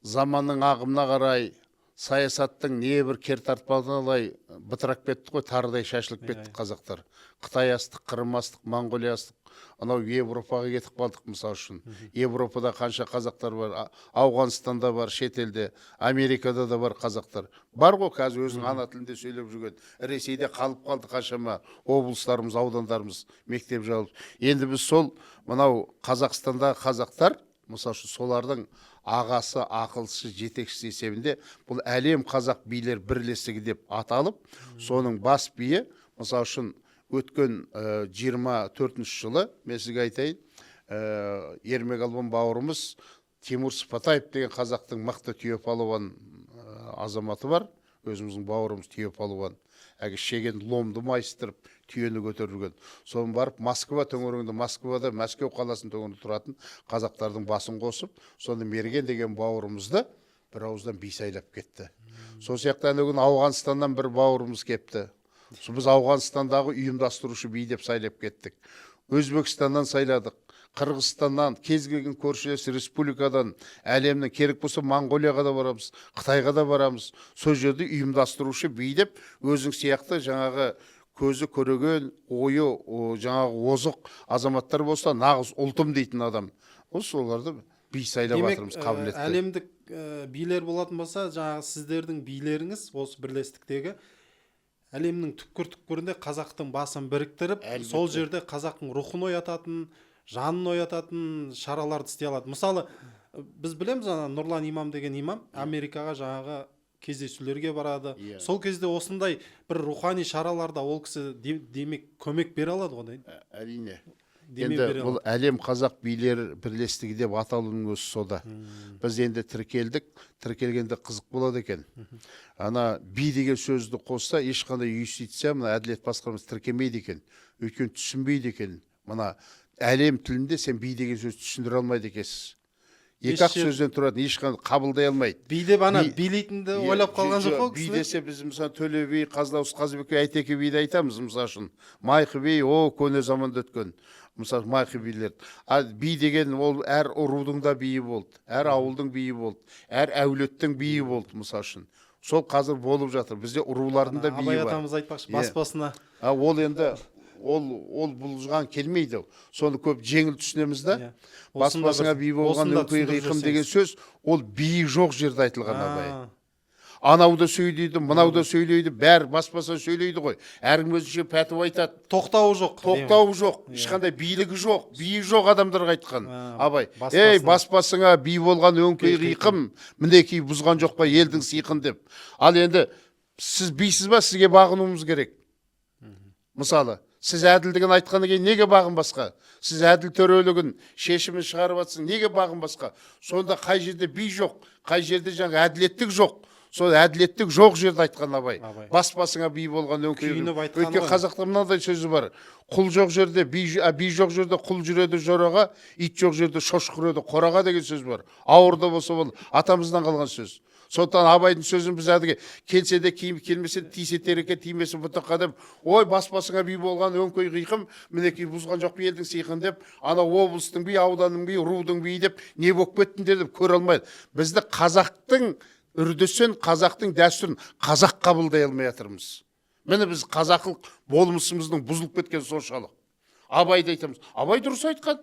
заманның ағымына қарай, саясаттың не бір кертартпалай бытырап кеттік қой, тарыдай шашылып кеттік қазақтар. Қытай астық, Қырым астық, Моңғолия астық, анау Европаға кетіп қалдық, мысал үшін. Европада қанша қазақтар бар, Ауғанстанда бар, шетелде, Америкада да бар қазақтар. Бар ғой қазір өзінің ана тілінде сөйлеп жүрген. Ресейде қалып қалды қаншама облыстарымыз, аудандарымыз, мектеп жабылып. Енді біз сол мынау Қазақстандағы қазақтар, мысал үшін, солардың ағасы, ақылшысы, жетекшісі есебінде бұл әлем қазақ билер бірлестігі деп аталып, соның бас биі, мысал үшін, өткен 24-ші жылы, мен сізге айтайын, Ермек Албан бауырымыз Тимур Сыпатаев деген қазақтың мықты түйе палуан азаматы бар, өзіміздің бауырымыз түйе палуан, әлгі шеген ломды майыстырып түйені көтеріп жүрген. Соны барып Москва төңірегінде, Москвада, Мәскеу қаласының төңірегінде тұратын қазақтардың басын қосып, соны Мерген деген бауырымызды бір ауыздан би сайлап кетті. Сол сияқты ана күні Ауғанстаннан бір бауырымыз кепті. Сол біз Ауғанстандағы ұйымдастырушы би деп сайлап кеттік. Өзбекстаннан сайладық, Қырғызстаннан, кез келген көршілес республикадан, әлемнің керек болса Моңғолияға да барамыз, Қытайға да барамыз. Сол жерде ұйымдастырушы би деп өзің сияқты жаңағы көзі көреген, ойы, жаңағы озық азаматтар болса, нағыз ұлтым дейтін адам. Осы соларды би сайлап Демек, жатырмыз, қабілетті. Әлемдік билер болатын болса, жаңағы сіздердің билеріңіз осы бірлестіктегі әлемнің түкпір-түкпірінде қазақтың басын біріктіріп, сол жерде қазақтың рухын оятатын, жанын оятатын шараларды істей алады. Мысалы, біз білеміз, ана Нұрлан имам деген имам Америкаға жаңағы кездесулерге барады. Сол кезде осындай бір рухани шараларда ол кісі демек көмек бере алады ғой, да? Әрине. Демеу Енді бере бұл алады. әлем қазақ билер бірлестігі деп аталуының өзі сода. Біз енді тіркелдік, тіркелгенде қызық болады екен. Ана би деген сөзді қосса, ешқандай юстиция, мына әділет басқармасы тіркемейді екен. Өйткені түсінбейді екен. Мына әлем тілінде сен би деген сөзді түсіндіре алмайды екенсіз. Екі ақ сөзден тұратын, ешқандай қабылдай алмайды. Би деп ана билейтінді ойлап қалған жоқ қой би кісілер? десе біз мысалы Төле би, Қазылауыз Қазыбек би, Әйтеке биді айтамыз, мысалы үшін. Майқы би, о, көне заманда өткен. Мысалы, майқы билер. А би деген ол әр рудың да биі болды, әр ауылдың биі болды, әр әулеттің биі болды, мысалы үшін. Сол қазір болып жатыр. Бізде рулардың да биі Абай бар. атамыз айтпақшы, бас басына. А ол енді ол бұлжыған келмейді. Соны көп жеңіл түсінеміз да. Бас басыңа би болған Осында өңкей түсіндіріп қиқым деген жіберсеңіз. сөз, ол биі жоқ жерде айтылған, Абай. Анау да сөйлейді, мынау да сөйлейді, бәрі бас-баса сөйлейді ғой. Әркім өзінше пәтуа айтады. Тоқтауы жоқ. Тоқтауы жоқ, ешқандай билігі жоқ, биі жоқ адамдарға айтқан Абай. Бас Ей, басына. Бас басыңа би болған өңкей қиқым, мінекей бұзған жоқ па елдің сиқын деп. Ал енді сіз бисіз ба, сізге бағынуымыз керек. Мысалы, сіз әділдігін айтқаннан кейін неге бағынбасқа? Сіз әділ төрелігін, шешімін шығарып жатсың, неге бағынбасқа? Сонда қай жерде би жоқ, қай жерде жаңағы әділеттік жоқ, сол әділеттік жоқ жерде айтқан Абай. Абай. Бас басыңа би болған өңкей. Күйініп айтқаны Өйткені ғой. қазақта мынандай сөзі бар. Құл жоқ жерде би, би жоқ жерде құл жүреді жораға, ит жоқ жерде шошқы үреді қораға деген сөз бар. Ауыр да болса ол атамыздан қалған сөз. Сондықтан Абайдың сөзін біз әдіге келсе де киім, келмесе де тисе терекке, тимесе бұтаққа деп, ой, бас басыңа би болған өңкей қиқым, мінекей бұзған жоқ елдің сиқын деп, ана облыстың би, ауданның би, рудың биі деп, не болып кеттіңдер деп көре алмайды. Бізді қазақтың үрдісін, қазақтың дәстүрін қазақ қабылдай алмай жатырмыз. Міне біз қазақылық болмысымыздың бұзылып кеткен соншалық. Абайды айтамыз. Абай дұрыс айтқан.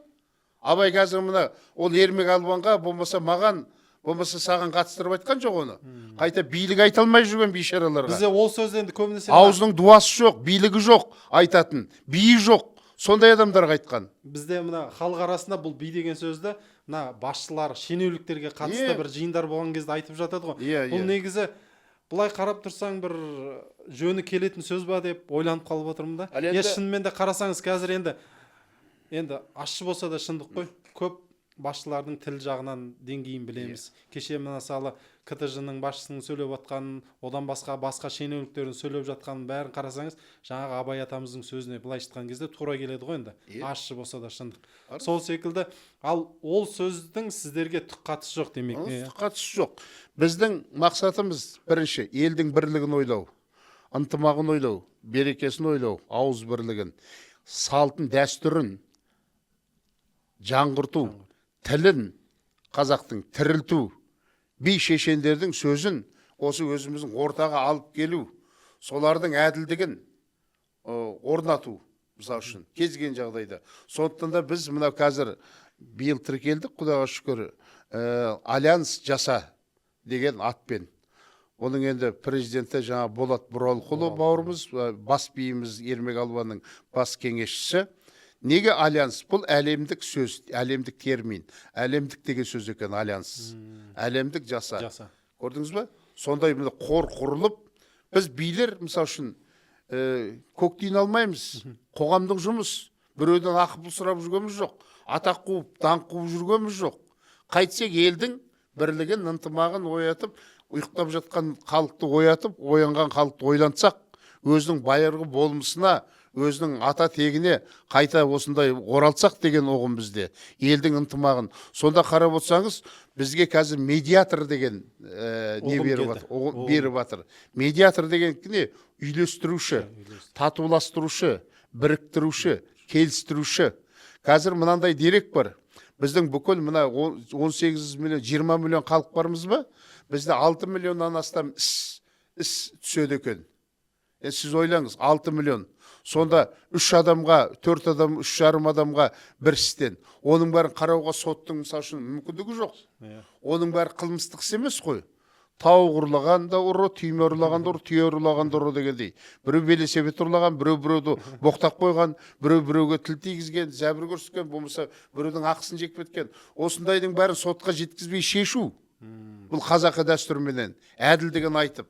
Абай қазір мына ол Ермек Албанға, болмаса маған, болмаса саған қатыстырып айтқан жоқ оны. Қайта билік айта алмай жүрген бейшараларға. Бізде ол сөзді енді көбінесе Аузының дуасы жоқ, билігі жоқ айтатын, биі жоқ. Сондай адамдарға айтқан. Бізде мына халық арасында бұл би деген сөзді мына басшылар, шенеуніктерге қатысты бір жиындар болған кезде айтып жатады ғой. Бұл негізі былай қарап тұрсаң бір жөні келетін сөз ба деп ойланып қалып отырмын да. Ал енді Шынымен де қарасаңыз қазір енді ащы болса да шындық қой. Көп басшылардың тіл жағынан деңгейін білеміз. Кеше мысалы КТЖ-ның басшысының сөйлеп жатқанын, одан басқа шенеуніктердің сөйлеп жатқанын бәрін қарасаңыз, жаңағы Абай атамыздың сөзіне былайша айтқан кезде тура келеді ғой енді. Ащы болса да шындық. Сол секілді, ал ол сөздің сіздерге түк қатысы жоқ демек. Оның түк қатысы жоқ. Біздің мақсатымыз бірінші елдің бірлігін ойлау, ынтымағын ойлау, берекесін ойлау, ауыз бірлігін, салтын, дәстүрін жаңғырту, тілін қазақтың тірілту, би шешендердің сөзін осы өзіміздің ортаға алып келу, солардың әділдігін орнату, мысал үшін, кез келген жағдайда. Сондықтан да біз мынау қазір биыл тіркелдік, Құдайға шүкір, Альянс жаса деген атпен. Оның енді президенті жаңа Болат Бұралқұлы бауырымыз, бас биіміз Ермек Албанның бас кеңесшісі. Неге альянс? Бұл әлемдік сөз, әлемдік термин. Әлемдік деген сөз екен альянс. Әлемдік жаса. Жаса. Көрдіңіз бе? Сондай міне қор құрылып, біз билер, мысал үшін, көк тиын алмаймыз. Қоғамдық жұмыс. Біреуден ақы пұл сұрап жүргеніміз жоқ. Атақ қуып, даңқ қуып жүргеніміз жоқ. Қайтсек елдің бірлігін, ынтымағын оятып, ұйықтап жатқан халықты оятып, оянған халықты ойлантсақ, өзінің байырғы болмысына, өзінің ата тегіне қайта осындай оралтсақ деген ұғым бізде, елдің ынтымағын. Сонда қарап отырсаңыз, бізге қазір медиатор деген, не Ұғым беріп келді. жатыр, ұғым Ұғым. беріп жатыр. Медиатор деген не? Үйлестіруші, татуластырушы, біріктіруші, келістіруші. Қазір мынандай дерек бар. Біздің бүкіл мына 18 миллион, 20 миллион халық бармыз ба? Бізде 6 миллионнан астам іс түседі екен. Сіз ойлаңыз, 6 миллион. Сонда үш адамға, төрт адам, үш жарым адамға бір істен. Оның бәрін қарауға соттың, мысал үшін, мүмкіндігі жоқ. Оның бәрі қылмыстық іс емес қой. Тауық ұрлаған да ұры, түйме ұрлаған да ұры, түйе ұрлаған да ұры дегендей. Біреу велосипед ұрлаған, біреу біреуді боқтап қойған, біреу біреуге тіл тигізген, зәбір көрсеткен, болмаса біреудің ақысын жеп кеткен. Осындайдың бәрін сотқа жеткізбей шешу. Бұл қазақы дәстүрменен, әділдігін айтып.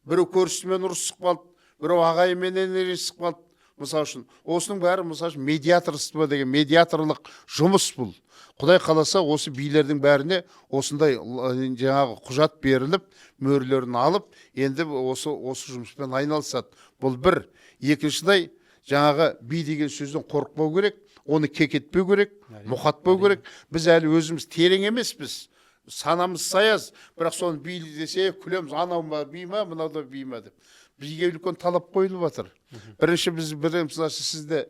Біреу көршісімен ұрысып қалды, біреу ағайынменен ренжісіп қалды. Мысал үшін, осының бәрі, мысал үшін, медиаторство деген медиаторлық жұмыс бұл. Құдай қаласа, осы билердің бәріне осындай жаңағы құжат беріліп, мөрлерін алып, енді осы жұмыспен айналысады. Бұл бір. Екіншідей, жаңағы би деген сөзден қорықпау керек, оны кекетпеу керек, мұқатпау керек. Біз әлі өзіміз терең емеспіз. Санамыз саяз, бірақ соны би десе күлеміз, анау ма би ма, мынау да би ма деп. Бізге үлкен талап қойылып жатыр. Бірінші біз бір, мысалы, сізді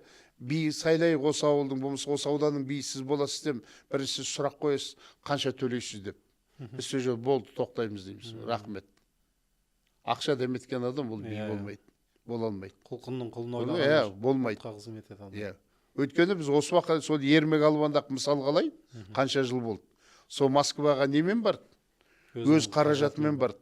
би сайлайық осы ауылдың, болмаса осы ауданның биі сіз боласыз деп, бірінші сіз сұрақ қоясыз, қанша төлейсіз деп. Біз сол жерде болды, тоқтаймыз дейміз. Рахмет. Ақша дәметкен адам ол би болмайды, бола алмайды. Құлқынның құлын Ол, ойлаған иә, болмайды. ұлтқа қызмет ете алмайды. Иә. Өйткені біз осы уақытта сол Ермек Албандақ мысал қалай, қанша жыл болды. Сол Москваға немен барды? Өз қаражатымен барды.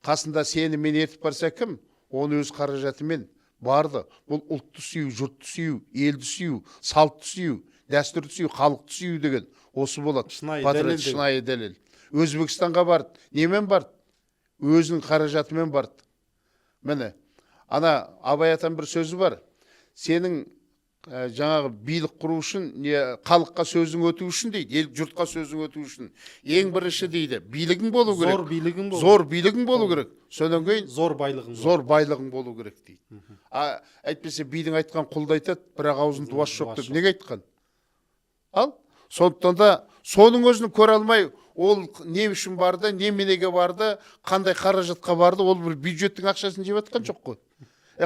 Қасында сені мен ертіп барса кім? Оны өз қаражатымен барды. Бұл ұлтты сүю, жұртты сүю, елді сүю, салтты сүю, дәстүрді сүю, халықты сүю деген осы болады. Шынайы Патриот, дәлел. Шынайы дәлел. Өзбекстанға барды. Немен барды? Өзінің қаражатымен барды. Міне, ана Абай атам бір сөзі бар. Сенің жаңағы билік құру үшін, не халыққа сөзің өту үшін дейді, ел жұртқа сөзің өту үшін ең бірінші дейді, билігің болу керек. Зор билігің болу. Зор билігің болу керек. Содан кейін зор байлығың. Зор байлығың болу керек дейді. А әйтпесе бидің айтқан құлды айтады, бірақ аузын дуасы жоқ деп неге айтқан? Ал сондықтан да соның өзін көре алмай, ол не үшін барды, неменеге барды, қандай қаражатқа барды, ол бір бюджеттің ақшасын жеп жатқан жоқ қой.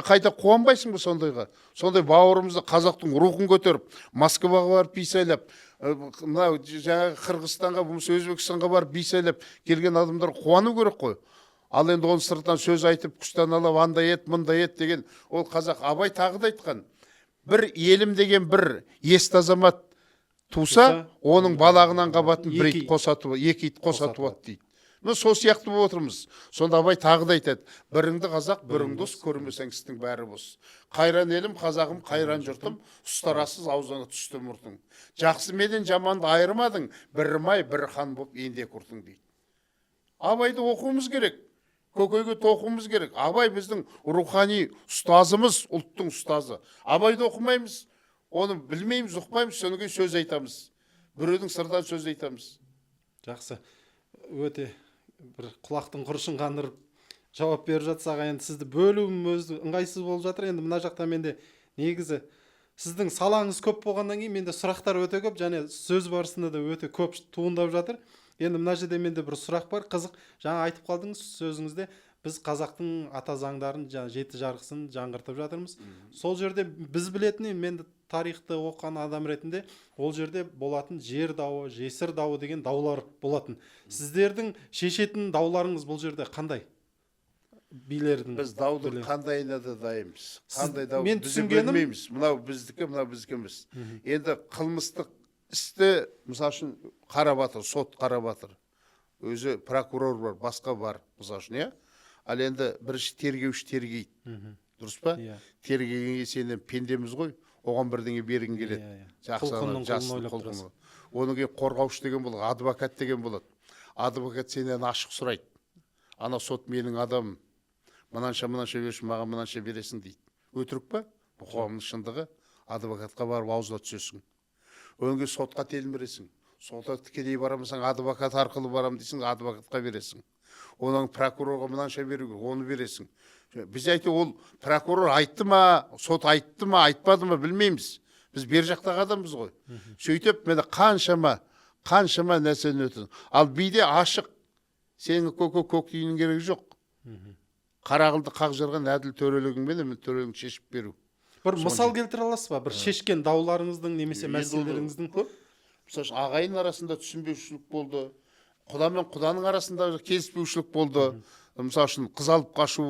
Қайта қуанбайсың ба сондайға? Сондай бауырымызды, қазақтың рухын көтеріп, Москваға барып би сайлап, мынау жаңағы Қырғызстанға, болмаса Өзбекстанға барып би сайлап келген адамдар қуану керек қой. Ал енді оның сыртынан сөз айтып, күстаналап, андай ет, мындай ет деген, ол қазақ Абай тағы да айтқан. Бір елім деген бір есті азамат туса, оның балағынан қабатын бір ит қоса екі ит қоса туады дейді. Міне сол сияқты болып отырмыз. Сонда Абай тағы да айтады: біріңді қазақ, бірің дос, көрмесең істің бәрі бос. Қайран елім, қазағым, қайран жұртым, ұстарасыз аузыңа түсті мұртың. Жақсы менен жаманды айырмадың, бірі май, бірі хан болып енді екі ұртың дейді. Абайды оқуымыз керек, көкейге тоқуымыз керек. Абай біздің рухани ұстазымыз, ұлттың ұстазы. Абайды оқымаймыз, оны білмейміз, ұқпаймыз, содан кейін сөз айтамыз. Біреудің сыртынан сөз айтамыз. Жақсы. Өте бір құлақтың құрышын қандырып жауап беріп жатсақ, енді сізді бөлуім өзі ыңғайсыз болып жатыр. Енді мына жақта менде негізі сіздің салаңыз көп болғаннан кейін менде сұрақтар өте көп және сөз барысында да өте көп туындап жатыр. Енді мына жерде менде бір сұрақ бар, қызық. Жаңа айтып қалдыңыз сөзіңізде, біз қазақтың ата заңдарын, жаңа жеті жарғысын жаңғыртып жатырмыз. Сол жерде біз білетін, мен тарихты оқыған адам ретінде, ол жерде болатын жер дауы, жесір дауы деген даулар болатын. Сіздердің шешетін дауларыңыз бұл жерде қандай? Билердің. Біз даудың қандайына да дайынбыз. Қандай дау? Мен түсінгенім, білмейміз. Мынау біздікі, мынау біздікі емес. Енді қылмыстық істі, мысал үшін, қарап жатыр, сот қарап жатыр. Өзі прокурор бар, басқа бар, мысал үшін, иә? Ал енді бірінші тергеуші тергейді. Дұрыс па? Тергегенге сенен пендеміз ғой, оған бірдеңе бергің келеді. Жақсы. Оның кейін қорғаушы деген болады, адвокат деген болады. Адвокат сенен ашық сұрайды. Ана сот менің адамым, мынанша мынанша берші, маған мынанша бересің дейді. Өтірік па? Бұл қоғамның шындығы. Адвокатқа барып аузына түсесің. Одан кейін сотқа телміресің. Сотқа тікелей барамысаң, адвокат арқылы барам дейсің, адвокатқа бересің. Одан прокурорға мынанша беру керек, оны бересің. Біз айтты, ол прокурор айтты ма, сот айтты ма, айтпады ма білмейміз. Біз бер жақтағы адамбыз ғой. Сөйтіп мені қаншама, қаншама нәрсені өтті. Ал биде ашық, сенің көк көк тиынның керегі жоқ. Қара қылды қақ жарған әділ төрелігіңмен төрелігіңді шешіп беру. Бір мысал келтіре аласыз ба? Бір шешкен дауларыңыздың немесе мәселелеріңіздің? Көп. Мысалы үшін, ағайын арасында түсінбеушілік болды. Құда мен құданың арасында келіспеушілік болды. Мысалы үшін, қыз алып қашу,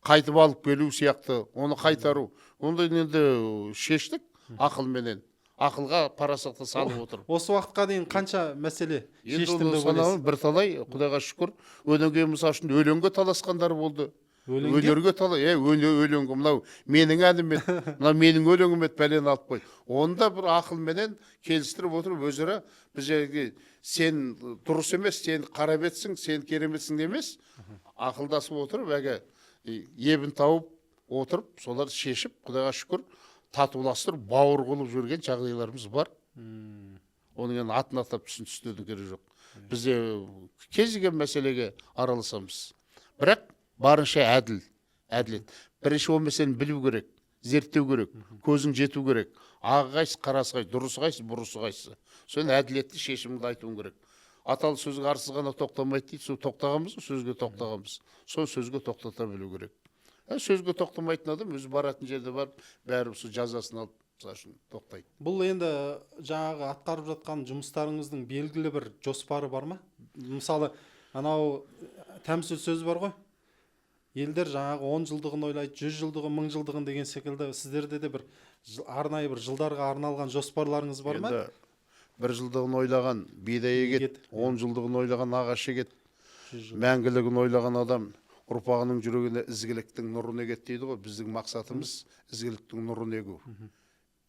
қайтып алып келу сияқты, оны қайтару. Ондай енді шештік ақылменен. Ақылға парасатқа салып отырып. Осы уақытқа дейін қанша мәселе шештім деп ойлайсыз? Бірталай, Құдайға шүкір. Одан кейін мысалы үшін өлеңге таласқандар болды. Өнерге талай, өлеңге мынау менің әнім еді, мынау менің өлеңім еді, бәлені алып қой. Оны да бір ақылменен келістіріп отырып өзара біз жерге сен дұрыс емес, сен қара бетсің, сен кереметсің емес, ақылдасып отырып, әлгі ебін тауып отырып, соларды шешіп, Құдайға шүкір, татуластырып, бауыр қылып жүрген жағдайларымыз бар. Оның енді атын атап түсін түсінудің керегі жоқ. Бізде кез келген мәселеге араласамыз. Бірақ барынша әділ, әділет. Бірінші ол мәселені білу керек, зерттеу керек, көзің жету керек. Ағы қайсы, қарасы қайсы, дұрысы қайсы, бұрысы қайсы. Соны әділетті шешіміңді айтуың керек. Аталы сөзге арсыз ғана тоқтамайды дейді, сол тоқтағанбыз, сөзге тоқтағанбыз. Сол сөзге тоқтата білу керек. Сөзге тоқтамайтын адам өзі баратын жерде барып, бәрі сол жазасын алып, мысалы үшін, тоқтайды. Бұл енді жаңағы атқарып жатқан жұмыстарыңыздың белгілі бір жоспары бар ма? Мысалы, анау тәмсіл сөз бар ғой. Елдер жаңағы 10 жылдығын ойлайды, 100 жылдығын, 1000 жылдығын деген секілді. Сіздерде де бір арнайы бір жылдарға арналған жоспарларыңыз бар ма? Енді бір жылдығын ойлаған бидай егеді, 10 жылдығын ойлаған ағаш егеді, мәңгілігін ойлаған адам Ұрпағының жүрегіне ізгіліктің нұрын егеді дейді ғой. Біздің мақсатымыз ізгіліктің нұрын егу.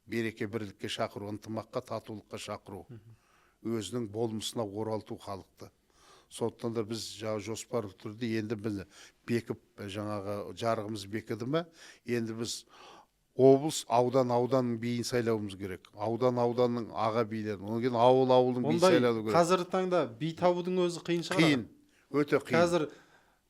Береке бірлікке шақыру, ынтымаққа, татулыққа шақыру. Өзінің болмысына оралту халықты. Сондықтан да біз жаңа жоспарлы түрде енді біз бекіп, жаңағы жарығымыз бекіді ме, енді біз облыс, аудан, ауданның биін сайлауымыз керек. Аудан, ауданның аға билерін, одан кейін ауыл, ауылдың биін Ондай сайлау керек. Қазіргі таңда би табудың өзі қиын шығар. Қиын, өте қиын. Қазір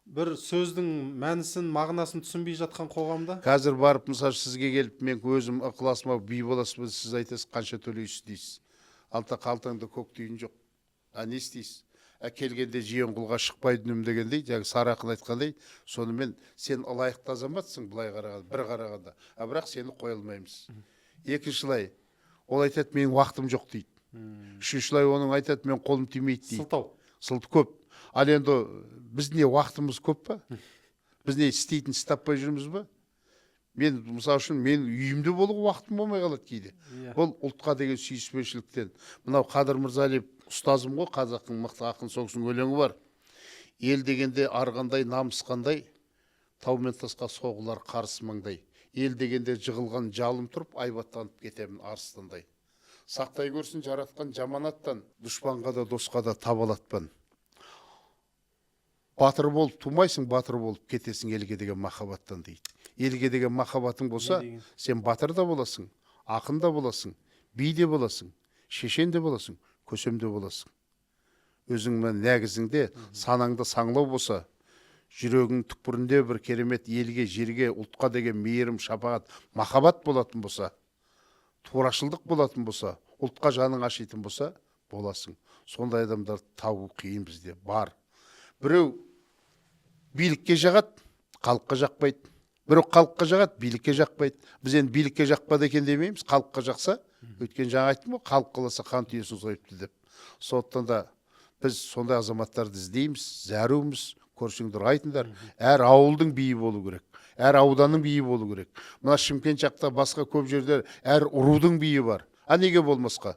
бір сөздің мәнісін, мағынасын түсінбей жатқан қоғамда. Қазір барып, мысалы, сізге келіп, мен өзім ықыласыма би боласыз ба, сіз айтасыз, қанша төлейсіз дейсіз. Алта қалтаңда көк тиын жоқ. А не істейсіз? А келгенде жиен құлға шықпай дүнім дегендей, жаңағы Сары ақын айтқандай, сонымен сен ылайықты азаматсың былай қарағанда, бір қарағанда. А бірақ сені қоя алмаймыз. Екіншілай, ол айтады, менің уақытым жоқ дейді. Үшіншілай, оның айтады, мен қолым тимейді дейді. Сылтау. Сылтау көп. Ал енді біз не, уақытымыз көп па? Біз не, істейтін іс таппай жүрміз ба? Мен, мысалы үшін, мен үйімде болуға уақытым болмай қалады кейде. Бұл ұлтқа деген сүйіспеншіліктен. Мынау Қадыр Мырзалиев ұстазым ғой, қазақтың мықты ақын, сол кісінің өлеңі бар. Ел дегенде ар қандай, намыс қандай, тау мен тасқа соғылар қарыс маңдай. Ел дегенде жығылған жалым тұрып, айбаттанып кетемін арыстандай. Сақтай көрсін жаратқан жаманаттан, дұшпанға да досқа да табалатпан. Батыр болып тумайсың, батыр болып кетесің елге деген махаббаттан дейді. Елге деген махаббатың болса, Не деген? сен батыр да боласың, ақын да боласың, би де боласың, шешен де боласың, көсем де боласың. Өзің мына нәгізіңде, санаңда саңлау болса, жүрегің түкпірінде бір керемет елге, жерге, ұлтқа деген мейірім, шапағат, махаббат болатын болса, турашылдық болатын болса, ұлтқа жаның ашитын болса, боласың. Сондай адамдарды табу қиын, бізде бар. Біреу билікке жағады, халыққа жақпайды. Біреу халыққа жағады, билікке жақпайды. Біз енді билікке жақпады екен демейміз, халыққа жақса, өйткені жаңа айттым ғой, халық қаласа хан түйесін сойыпты деп. Сондықтан да біз сондай азаматтарды іздейміз, зәруміз, көрсеңдер айтыңдар. Әр ауылдың биі болу керек, әр ауданның биі болу керек. Мына Шымкент жақта, басқа көп жерде әр рудың биі бар. А неге болмасқа?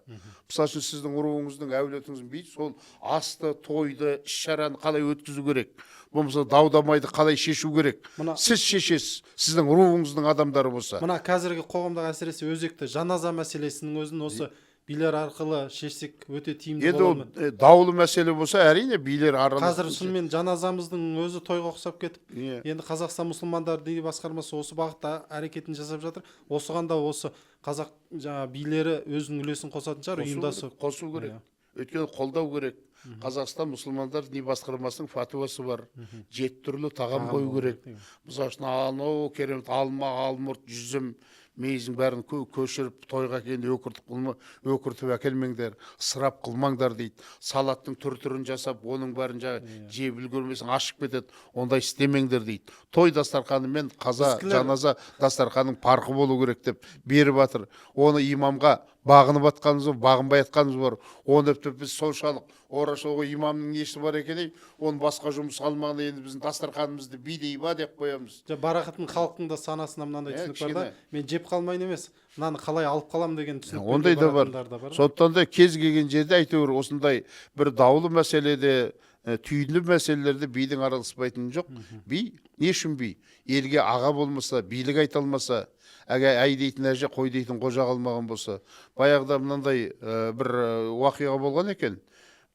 Мысалы үшін, сіздің руыңыздың, әулетіңіздің биі сол асты, тойды, іс-шараны қалай өткізу керек? Болмаса дау-дамайды қалай шешу керек? Сіз шешесіз, сіздің руыңыздың адамдары болса. Мына қазіргі қоғамдағы әсіресе өзекті жаназа мәселесінің өзін осы билер арқылы шешсек өте тиімді Енді ол болар ма? Даулы мәселе болса, әрине, билер араласып. Қазір шынымен жаназамыздың өзі тойға ұқсап кетіп, енді Қазақстан мұсылмандар діни басқармасы осы бағытта әрекетін жасап жатыр. Осыған да осы қазақ жаңа билері өзінің үлесін қосатын шығар, Қосу ұйымдасып. керек, қосу керек. Өйткені қолдау керек. Қазақстан мұсылмандар діни басқармасының фатуасы бар. 7 түрлі тағам Тағам қою болу керек. керек. Мысалы үшін, анау керемет алма, алмұрт, жүзім, мейіздің бәрін көшіріп тойға келгенде өкіртіп қылма, өкіртіп әкелмеңдер, ысырап қылмаңдар дейді. Салаттың түр-түрін жасап, оның бәрін жаңа жеп үлгермесең ашып кетеді, ондай істемеңдер дейді. Той дастарханы мен қаза, жаназа дастарханның парқы болу керек деп беріп жатыр. Оны имамға бағынып атқанымыз бар, бағынбай атқанымыз бар. Оны тіпті біз соншалық орашыл ғой, имамның несі бар екен ей, оны басқа жұмыс алмағанда енді біздің дастарханымызды билей ба деп қоямыз. Жа, барақытын халықтың да санасына мынандай түсінік бар да, Кішкене. мен жеп қалмайын емес, мынаны қалай алып қаламын деген түсінік Ондай да бар. баратындар да бар. Сондықтан да кез келген жерде әйтеуір осындай бір даулы мәселеде, түйінді мәселелерде бидің араласпайтыны жоқ. Би, не үшін би? Елге аға болмаса, билік айта алмаса, әге әй дейтін әже, қой дейтін қожа қалмаған болса. Баяғыда мынандай бір уақиға болған екен.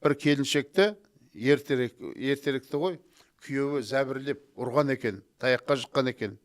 Бір келіншекті ертеректі ғой, күйеуі зәбірлеп ұрған екен, таяққа жыққан екен.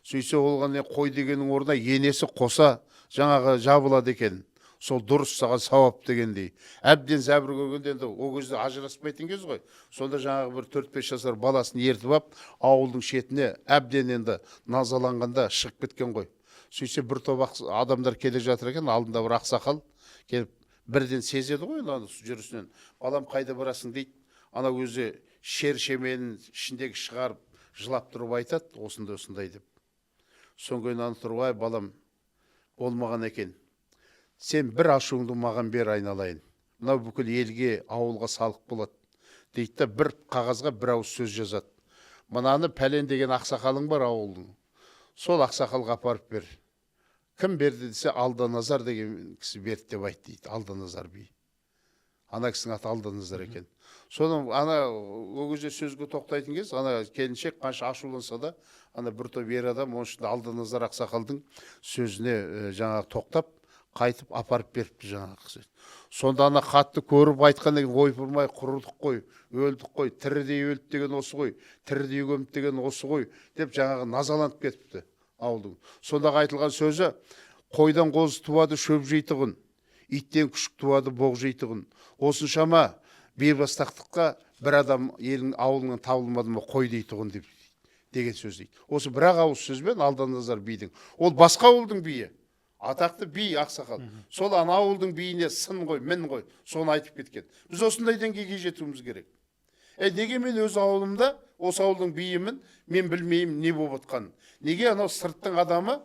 Сөйтсе ол ғана қой дегеннің орнына енесі қоса жаңағы жабылады екен. Сол дұрыс, саған сауап дегендей. Әбден зәбір көргенде енді ол кезде ажыраспайтын кез ғой. Сонда жаңағы бір төрт-бес жасар баласын ертіп алып, ауылдың шетіне әбден енді назаланғанда шығып кеткен ғой. Сөйтсе бір топ адамдар келе жатыр екен, алдында бір ақсақал келіп бірден сезеді ғой ана жүрісінен. Балам, қайда барасың дейді. Ана өзі шер шеменін ішіндегі шығарып жылап тұрып айтады, осындай осындай деп. Содан кейін ана тұрып, ай балам, болмаған екен. Сен бір ашуыңды маған бер айналайын. Мынау бүкіл елге, ауылға салық болады. Дейді да бір қағазға бір ауыз сөз жазады. Мынаны пәлен деген ақсақалың бар ауылдың. Сол ақсақалға апарып бер. Кім берді десе, Алданазар деген кісі берді деп айт дейді. Алданазар би. Ана кісінің аты Алданазар екен. Соны ана ол кезде сөзге тоқтайтын кез, ана келіншек қанша ашуланса да, ана бір топ ер адам, оның ішінде Алданазар ақсақалдың сөзіне жаңағы тоқтап, қайтып апарып беріпті жаңағы. Сонда ана хатты көріп айтқан екен: «Ойпырмай, құрыдық қой, өлдік қой, тірідей өлді деген осы ғой, тірідей көмді деген осы ғой», – деп жаңағы назаланып кетіпті ауылдың. Сондағы айтылған сөзі: «Қойдан қозы туады шөп жейтұғын, иттен күшік туады боқ жейтұғын. Осыншама бейбастақтыққа бір адам елің ауылыңнан табылмады ма қой дейтұғын», – деп деген сөз дейді. Осы бір ақ ауыз сөзбен Алданазар бидің, ол басқа ауылдың биі, атақты би, ақсақал, сол ана ауылдың биіне сын ғой, мін ғой, соны айтып кеткен. Біз осындай деңгейге жетуіміз керек. Неге мен өз ауылымда, осы ауылдың биімін, мен білмеймін не болып жатқанын? Неге анау сырттың адамы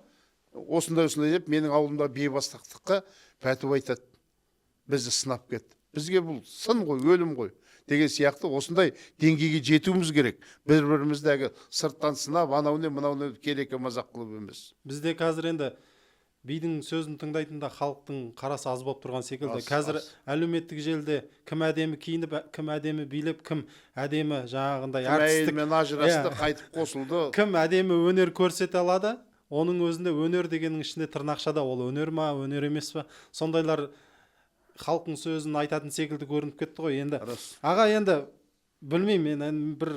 осындай осындай деп менің ауылымда бейбастақтыққа пәтуа айтады, бізді сынап кетті, бізге бұл сын ғой, өлім ғой деген сияқты. Осындай деңгейге жетуіміз керек, бір бірімізді әлгі сырттан сынап, анау не, мынау не, келеке мазақ қылып емес. Бізде қазір енді бидің сөзін тыңдайтын да халықтың қарасы аз болып тұрған секілді. Аз, Қазір аз. әлеуметтік желіде кім әдемі киініп, кім әдемі билеп, кім әдемі жаңағындай Кім әртістік әйелімен ажырасты, Иә. қайтып қосылды. Кім әдемі өнер көрсете алады, оның өзінде өнер дегеннің ішінде тырнақшада, ол өнер ма, өнер емес па, сондайлар халықтың сөзін айтатын секілді көрініп кетті ғой енді. Рас. Аға, енді білмеймін, мен енді бір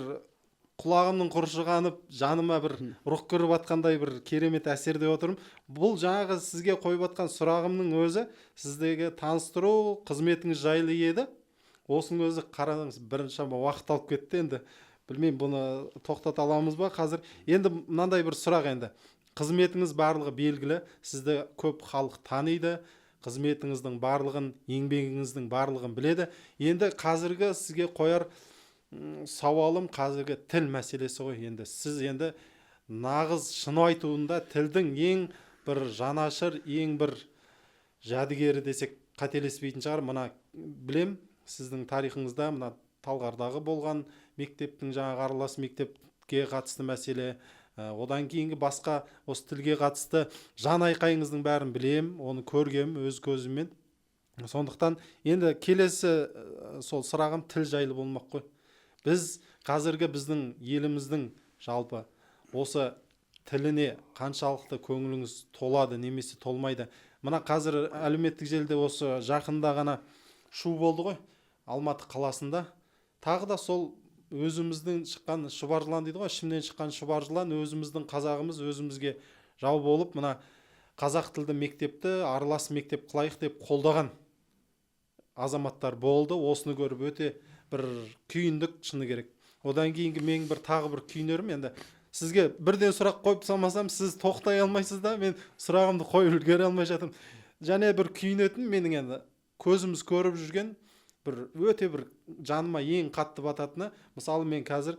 құлағымның құрышы қанып, жаныма бір рух кіріп жатқандай бір керемет әсерде отырмын. Бұл жаңағы сізге қойып жатқан сұрағымның өзі сіздегі таныстыру, қызметіңіз жайлы еді. Осының өзі, қараңыз, біршама уақыт алып кетті. Енді білмеймін, бұны тоқтата аламыз ба қазір? Енді мынандай бір сұрақ. Енді қызметіңіз барлығы белгілі, сізді көп халық таниды, қызметіңіздің барлығын, еңбегіңіздің барлығын біледі. Енді қазіргі сізге қояр сауалым қазіргі тіл мәселесі ғой. Енді сіз енді нағыз шын айтуында тілдің ең бір жанашыр, ең бір жәдігері десек, қателеспейтін шығар. Мына білем, сіздің тарихыңызда мына Талғардағы болған мектептің, жаңағы аралас мектепке қатысты мәселе, одан кейінгі басқа осы тілге қатысты жан айқайыңыздың бәрін білем, оны көргем өз көзіммен. Сондықтан енді келесі сол сұрағым тіл жайлы болмақ қой. Біз қазіргі біздің еліміздің жалпы осы тіліне қаншалықты көңіліңіз толады немесе толмайды? Мына қазір әлеуметтік желіде осы жақында ғана шу болды ғой Алматы қаласында. Тағы да сол өзіміздің шыққан шұбар жылан дейді ғой, ішімнен шыққан шұбар жылан, өзіміздің қазағымыз өзімізге жау болып, мына қазақ тілді мектепті аралас мектеп қылайық деп қолдаған азаматтар болды. Осыны көріп өте бір күйіндік, шыны керек. Одан кейінгі менің бір тағы бір күйінерім, енді сізге бірден сұрақ қойып салмасам, сіз тоқтай алмайсыз да, мен сұрағымды қойып үлгере алмай жатырмын. Және бір күйінетін менің, енді көзіміз көріп жүрген бір өте бір жаныма ең қатты бататыны, мысалы, мен қазір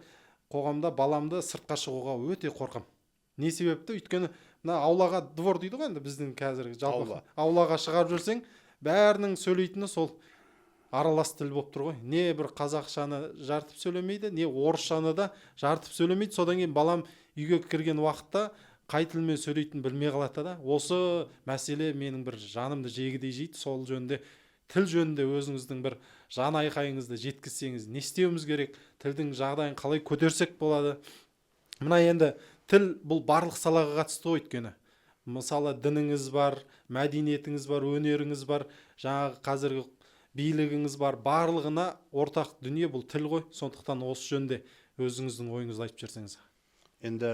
қоғамда баламды сыртқа шығуға өте қорқам. Не себепті? Өйткені мына аулаға, двор дейді ғой енді біздің қазіргі жалпы, Аула. аулаға шығарып жүрсең, бәрінің сөйлейтіні сол аралас тіл болып тұр ғой. Не бір қазақшаны жарытып сөйлемейді, не орысшаны да жарытып сөйлемейді. Содан кейін балам үйге кірген уақытта қай тілмен сөйлейтінін білмей қалады да. Осы мәселе менің бір жанымды жегідей жейді. Сол жөнінде, тіл жөнінде өзіңіздің бір жан айқайыңызды жеткізсеңіз. Не істеуіміз керек, тілдің жағдайын қалай көтерсек болады? Мына енді тіл бұл барлық салаға қатысты ғой. Өйткені мысалы, дініңіз бар, мәдениетіңіз бар, өнеріңіз бар, жаңағы қазіргі билігіңіз бар, барлығына ортақ дүние бұл тіл ғой. Сондықтан осы жөнінде өзіңіздің ойыңызды айтып жіберсеңіз. Енді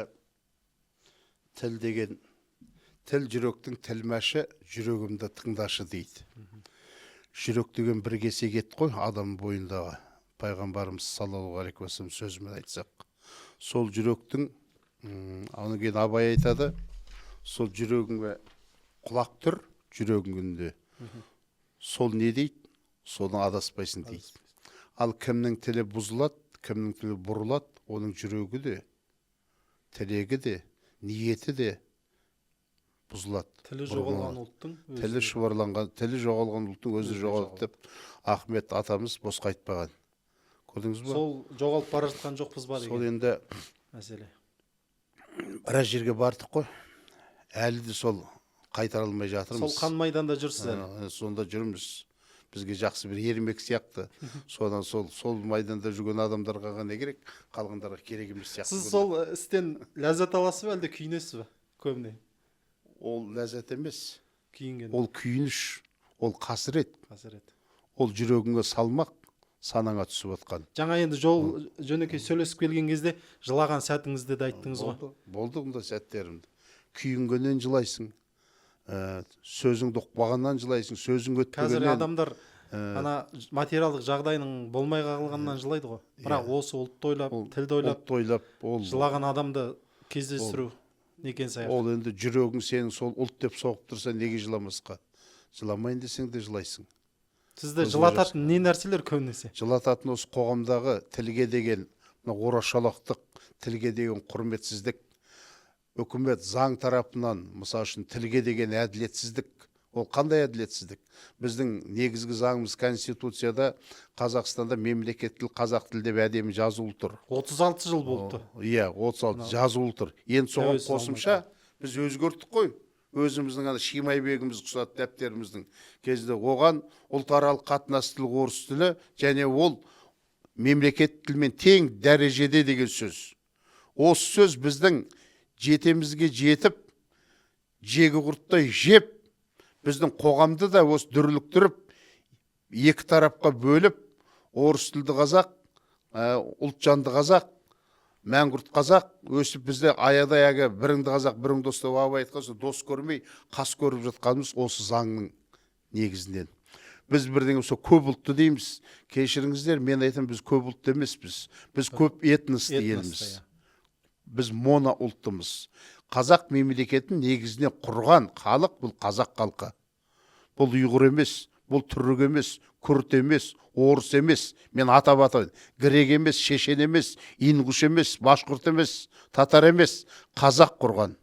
тіл деген, тіл жүректің тілмәші, жүрегімді тыңдашы дейді. Жүрек деген бір кесек ет қой адам бойындағы, пайғамбарымыз саллаллаху алейхи уассалам сөзімен айтсақ. Сол жүректің, одан кейін Абай айтады: сол жүрегіңе құлақ түр, жүрегіңде сол не дейді, соны адаспайсың дейді. Ал кімнің тілі бұзылады, кімнің тілі бұрылады, оның жүрегі де, тілегі де, ниеті де бұзылады, Тілі жоғалған бұрмаланады. ұлттың өзі Тілі шұбарланған, тілі жоғалған ұлттың өзі Өзі жоғалады деп Ахмет атамыз босқа айтпаған, көрдіңіз ба? Сол жоғалып бара жатқан жоқпыз ба Сол деген енді мәселе. Біраз жерге бардық қой, әлі де сол қайтара алмай Сол жатырмыз. қан майданда жүрсіз әлі. Сонда жүрміз. Бізге жақсы бір ермек сияқты. Содан сол майданда жүрген адамдарға ғана керек, қалғандарға керек емес сияқты. Сіз сол істен ләззат аласыз ба, әлде күйінесіз бе көбіне? Ол ләззат емес. Күйінген. Ол күйініш, ол қасірет. Қасірет. Ол жүрегіңе салмақ, санаңа түсіп отқан. Жаңа енді жол жөнекей сөйлесіп келген кезде жылаған сәтіңізді де айттыңыз ғой. Болды ондай сәттерімді. Күйінгеннен жылайсың, сөзіңді ұқпағаннан жылайсың, сөзің өтпегеннен. Қазір адамдар ана материалдық жағдайының болмай қалғаннан жылайды ғой. Бірақ осы ұлтты ойлап, тілді ойлап, ұлтты ойлап, ол жылаған адамды кездестіру некен саяқ. Ол енді жүрегің сенің сол ұлт деп соғып тұрса, неге жыламасқа? Жыламайын десең де жылайсың. Сізді жылататын не нәрселер көбінесе? Жылататын осы қоғамдағы тілге деген мына орашалақтық, тілге деген құрметсіздік, үкімет заң тарапынан, мысал үшін, тілге деген әділетсіздік. Ол қандай әділетсіздік? Біздің негізгі заңымыз Конституцияда Қазақстанда мемлекеттік тіл қазақ тілі деп әдемі жазулы тұр. 36 жыл болыпты. Иә, 36 жазулы тұр. Енді соған қосымша біз өзгерттік қой. Өзіміздің ана Шимайбегіміз құсат дәптеріміздің кезінде оған ұлтаралық қатынас тілі орыс тілі және ол мемлекет тілмен тең дәрежеде деген сөз. Осы сөз біздің жетемізге жетіп, жегі құрттай жеп, біздің қоғамды да осы дүрліктіріп, екі тарапқа бөліп, орыс тілді қазақ, ұлтжанды қазақ, мәңгүрт қазақ, өсіп бізде аядай әгі біріңді қазақ, біріңді дос деп Абай айтқан, сол дос көрмей, қас көріп жатқанымыз осы заңның негізінен. Біз бірдеңе сол көп ұлтты дейміз. Кешіріңіздер, мен айтамын, біз көп ұлтты емеспіз. Біз көп этносты елміз. Біз моно ұлттымыз. Қазақ мемлекетін негізіне құрған халық бұл қазақ халқы. Бұл ұйғыр емес, бұл түрік емес, күрт емес, орыс емес, мен атап атайын, грек емес, шешен емес, ингуш емес, башқұрт емес, татар емес, қазақ құрған.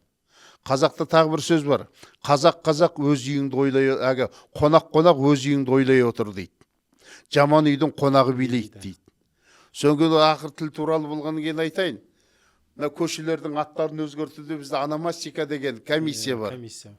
Қазақта тағы бір сөз бар. Қазақ қазақ өз үйіңді ойлай, әгі қонақ қонақ өз үйіңді ойлай отыр дейді. Жаман үйдің қонағы билейді дейді. Содан кейін ақыр тіл туралы болғаннан кейін айтайын. Мына көшелердің аттарын өзгертуде бізде ономастика деген комиссия бар. Комиссия.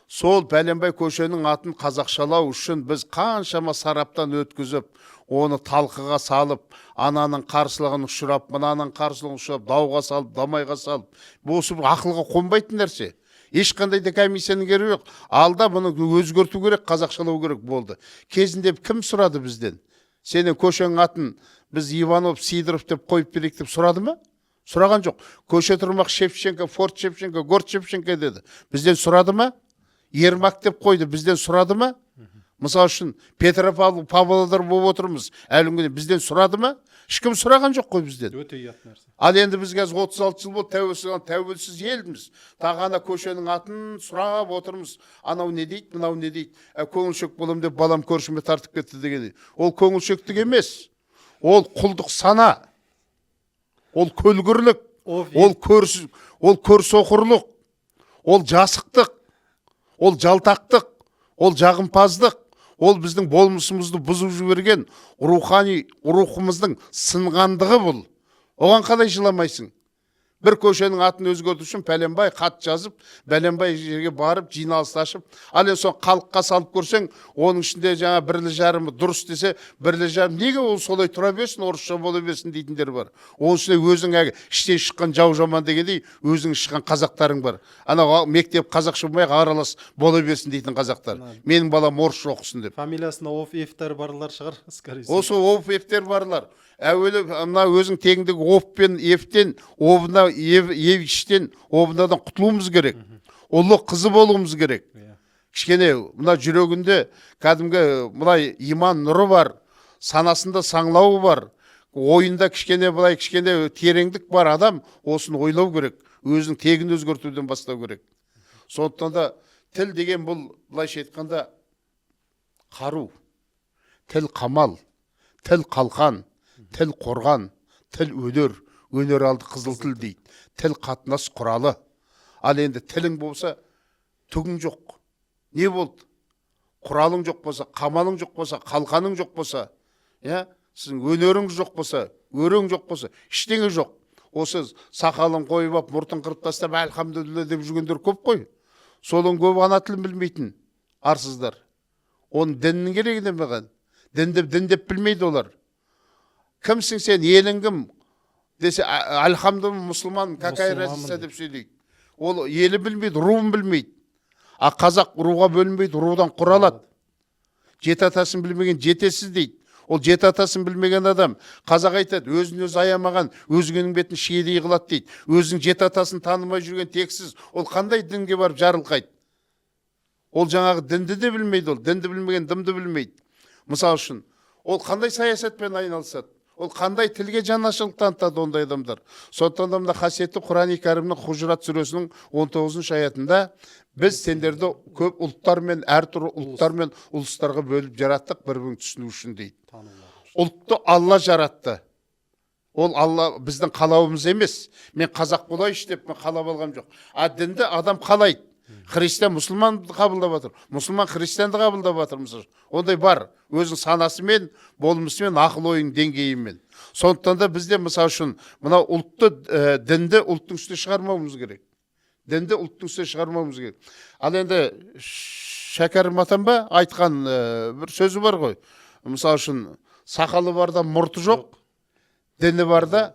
Сол Бәленбай көшенің атын қазақшалау үшін біз қаншама сараптан өткізіп, оны талқыға салып, ананың қарсылығын ұшырап, мынаның қарсылығын ұшырап, дауға салып, дамайға салып, осы бір ақылға қонбайтын нәрсе. Ешқандай да комиссияның керегі жоқ. Алда бұны өзгерту керек, қазақшалау керек болды. Кезінде кім сұрады бізден? Сенің көшенің атын біз Иванов, Сидоров деп қойып берейік деп сұрады ма? Сұраған жоқ. Көше тұрмақ Шевченко, Форт Шевченко, Город Шевченко деді. Бізден сұрады ма? Ермак деп қойды, бізден сұрады ма? Мысал үшін, Петропавл, Павлодар болып отырмыз. Әлі күнге бізден сұрады ма? Ешкім сұраған жоқ қой бізден. Өте ұят нәрсе. Ал енді біз қазір 36 жыл болды тәуелсіз елміз. Тағы ана көшенің атын сұрап отырмыз. Анау не дейді, мынау не дейді. Көңілшек болам деп балам көршіме тартып кетті деген. Ол көңілшектік емес. Ол құлдық сана. Ол көлгірлік, ол көрсоқырлық, ол жасықтық, ол жалтақтық, ол жағымпаздық, ол біздің болмысымызды бұзып жіберген рухани рухымыздың сынғандығы бұл. Оған қалай жыламайсың? Бір көшенің атын өзгерту үшін Пәленбай хат жазып, Пәленбай жерге барып, жиналыс ашып, ал енді соны халыққа салып көрсең, оның ішінде жаңа бірлі жарымы дұрыс десе, бірлі жарым неге ол солай тұра берсін, орысша бола берсін дейтіндер бар. Оның ішінде өзің әлгі іштен шыққан жау жаман дегендей, өзің шыққан қазақтарың бар. Анау мектеп қазақша болмай аралас бола берсін дейтін қазақтар. Менің балам орысша оқысын деп. Фамилиясында оф ефтер барлар шығар, скорее всего. Осы оф ефтер барлар. Әуелі мына өзің тегіндегі оф пен ефтен, обына евиштен, обынадан құтылуымыз керек. Ұлы қызы болуымыз керек. Кішкене мына жүрегінде кәдімгі мынай иман нұры бар, санасында саңлауы бар, ойында кішкене былай кішкене тереңдік бар адам осыны ойлау керек. Өзінің тегін өзгертуден бастау керек. Сондықтан да тіл деген бұл былайша айтқанда қару, тіл қамал, тіл қалқан, тіл қорған, тіл өнер, өнер алды қызыл тіл дейді. Тіл қатынас құралы. Ал енді тілің болса, түгің жоқ. Не болды? Құралың жоқ болса, қамалың жоқ болса, қалқаның жоқ болса, иә? Сіздің өнеріңіз жоқ болса, өрің жоқ болса, ештеңе жоқ. Осы сақалын қойып ап, мұртын қырып тастап, әлхамдулилла деп жүргендер көп қой. Соның көбі ана тілін білмейтін арсыздар. Оның діннің керегі не маған? Дінді дін деп білмейді олар. Кімсің сен, елің кім десе, альхамдулилля, мұсылман, какая разница деп сөйлейді. Ол елі білмейді, руын білмейді. А қазақ руға бөлінбейді, рудан құралады. Жеті атасын білмеген жетесіз дейді. Ол жеті атасын білмеген адам. Қазақ айтады, өзін өзі аямаған, өзгенің бетін шиедей қылады дейді. Өзінің жеті атасын танымай жүрген тексіз, ол қандай дінге барып жарылқайды? Ол жаңағы дінді де білмейді, ол дінді білмеген дымды білмейді. Мысал үшін, ол қандай саясатпен айналысады? Ол қандай тілге жанашырлық танытады ондай адамдар? Сондықтан да мына қасиетті Құран-и Кәрімнің Хужурат сүресінің 19 аятында біз сендерді көп ұлттар мен әртүрлі ұлттар мен ұлыстарға бөліп жараттық, бір-бірін түсіну үшін дейді. Ұлтты Алла жаратты. Ол Алла біздің қалауымыз емес. Мен қазақ болайыншы деп мен қалап алғам жоқ. А дінді адам қалайды. Христиан мұсылманды қабылдап жатыр, мұсылман христианды қабылдап жатыр. Мысалы, ондай бар. Өзінің санасымен, болмысымен, ақыл ойының деңгейімен. Сондықтан да бізде, мысал үшін, мынау ұлтты, дінді ұлттың үстіне шығармауымыз керек. Дінді ұлттың үстіне шығармауымыз керек. Ал енді Шәкәрім атам ба айтқан бір сөзі бар ғой. Мысал үшін, сақалы бар да мұрты жоқ, діні бар да